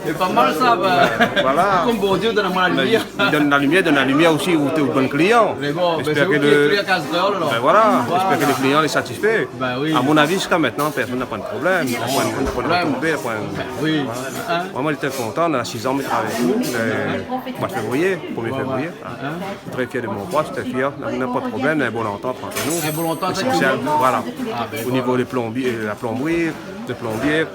Lé pa mal sa, bin. Voilà. Konm Bondié i donn amoin la limièr. Bin, li donn la limièr, donn la limièr osi ou té, ou bann klian. Lé bon, bin, sé ou ki lé klian Kaz Kréol, alor. Bin voilà. Voilà. J'espère que le client est satisfait. Bin oui. À mon avis, jusqu'à maintenant, personne n'a pas de problème. N'a pas de, n'a pas de retombée, n'a pas de... Bin oui. Voilà. In ? Moin, moin, j'étais content, on a six ans, mi travay avèk ou, mé, mois de février, premier février, in. Ouais, ouais. Très fier de mon poste, très fier. N'a, n'a pas de problème, une bonne entente entre nous. Une bonne entente avec tout le monde. L'essentiel, voilà. Ah, ben voilà. Au niveau des plombiers, euh, la plomberie, le plombier,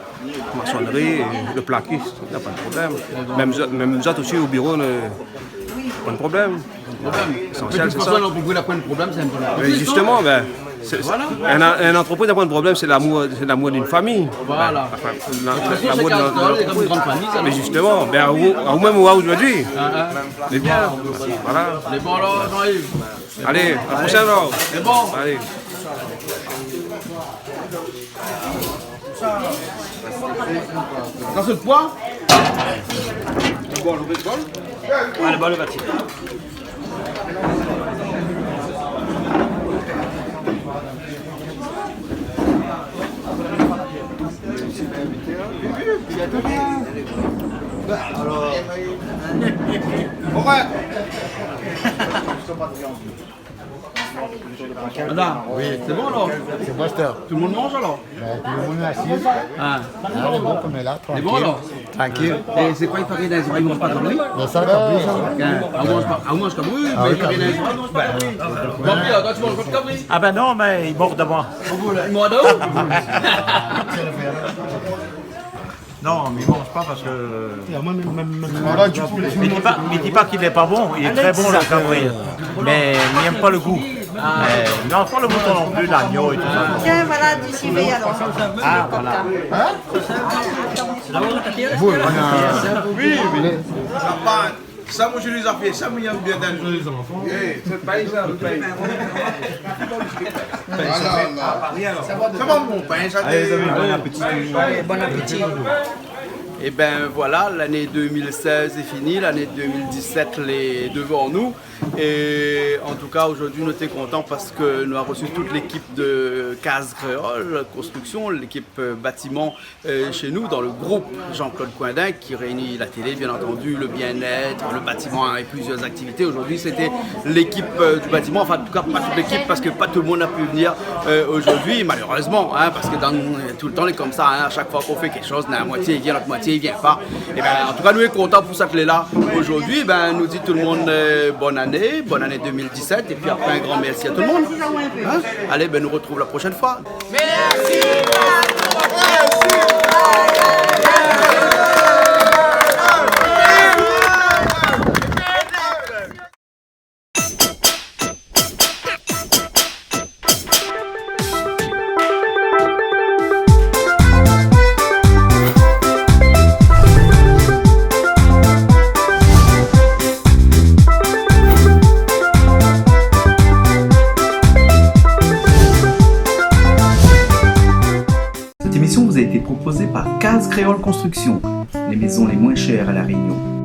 maçonnerie, et le plaquiste, y a pas de problème. Même zo-, même zot aussi au bureau, ne, pas de problème. Problème. L'essentiel, c'est ça. De toute façon, l'entreprise n'a pas de problème, c'est un bon... Mais justement, ben, c'est, c'est, voilà. Un, un entreprise n'a pas de problème, c'est l'amour, c'est l'amour d'une famille. Voilà. Enfin, la, l'amour de l'entreprise. De toute façon, c'est comme une grande famille, ça, non ? Mais justement, ben, à vous, à vous-même, aujourd'hui. Ah, ah. Eh bien, voilà. Lé bon, alor, Jean-Yves. Allez, à la prochaine, alors. Lé bon. Allez. Sa sé le poi ? Bon, le bol. Allez, bon, le bâti. Voilà. Oui. C'est bon alors ? C'est bon, Esther. Tout le monde mange alors ? Ben, tout le monde est assis. Ah. Ah, lé bon, comme elle est là, tranquille. Lé bon alors ? Tranquille. Et c'est quoi, il paraît dans les oreilles, on mange pas comme lui ? Ben, ça, kabri, ça. Ah, on mange pas, ah, on mange comme lui, mais il paraît dans les oreilles, on mange pas comme lui. Bon, Pierre, toi, tu manges pas de cabri ? Ah ben non, mais il mord de moi. Il mord de où ? Non, mi manz pa parske... Voilà, du coup, mi di pa, mi di pa k'i lé pa bon, li lé trè bon, le kabri. Mé mi èm pa le gou. Mé, mé anfin, le mouton non plu, lagno é tout sa. Tiens, voilà du civet alors. Ah, voilà. Oui, oui. Sa, moin, mi lé zafèr sa, mi èm bien dan le... Eh, sé pa sa, sé pa sa. Sa va, mon pin, sa. Allez, les amis, bon appétit. Bon appétit. Eh ben voilà, l'année deux mille seize est finie, l'année deux mille dix-sept lé devan nou. Et en tout cas, aujourd'hui, nou té kontan parske nou la reçu toute l'équipe de Kaz Kréol Construction, l'équipe, euh, bâtiment euh, chez nous, dans le groupe Jean-Claude Coindin, qui réunit la télé, bien entendu, le bien-être, le bâtiment et plusieurs activités. Aujourd'hui, c'était l'équipe, euh, du bâtiment, enfin, en tout cas, pas toute l'équipe, parce que pas tout le monde a pu venir, euh, aujourd'hui, malheureusement, hein, parce que dans, tout le temps, c'est comme ça, hein, à chaque fois qu'on fait quelque chose, la moitié vient, l'autre moitié vient pas. Et ben, en tout cas, nou lé kontan pou sa ke lé la aujourd'hui. Ben, nou di tout le monde, euh, bonne année, bonne année deux mille dix-sept, et puis après, un grand merci à tout le monde. Hein ? Allez, ben, nou retrouve la prochaine fois. Merci. Cette émission vous a été proposée par Kaz Kréol Construction, les maisons les moins chères à La Réunion.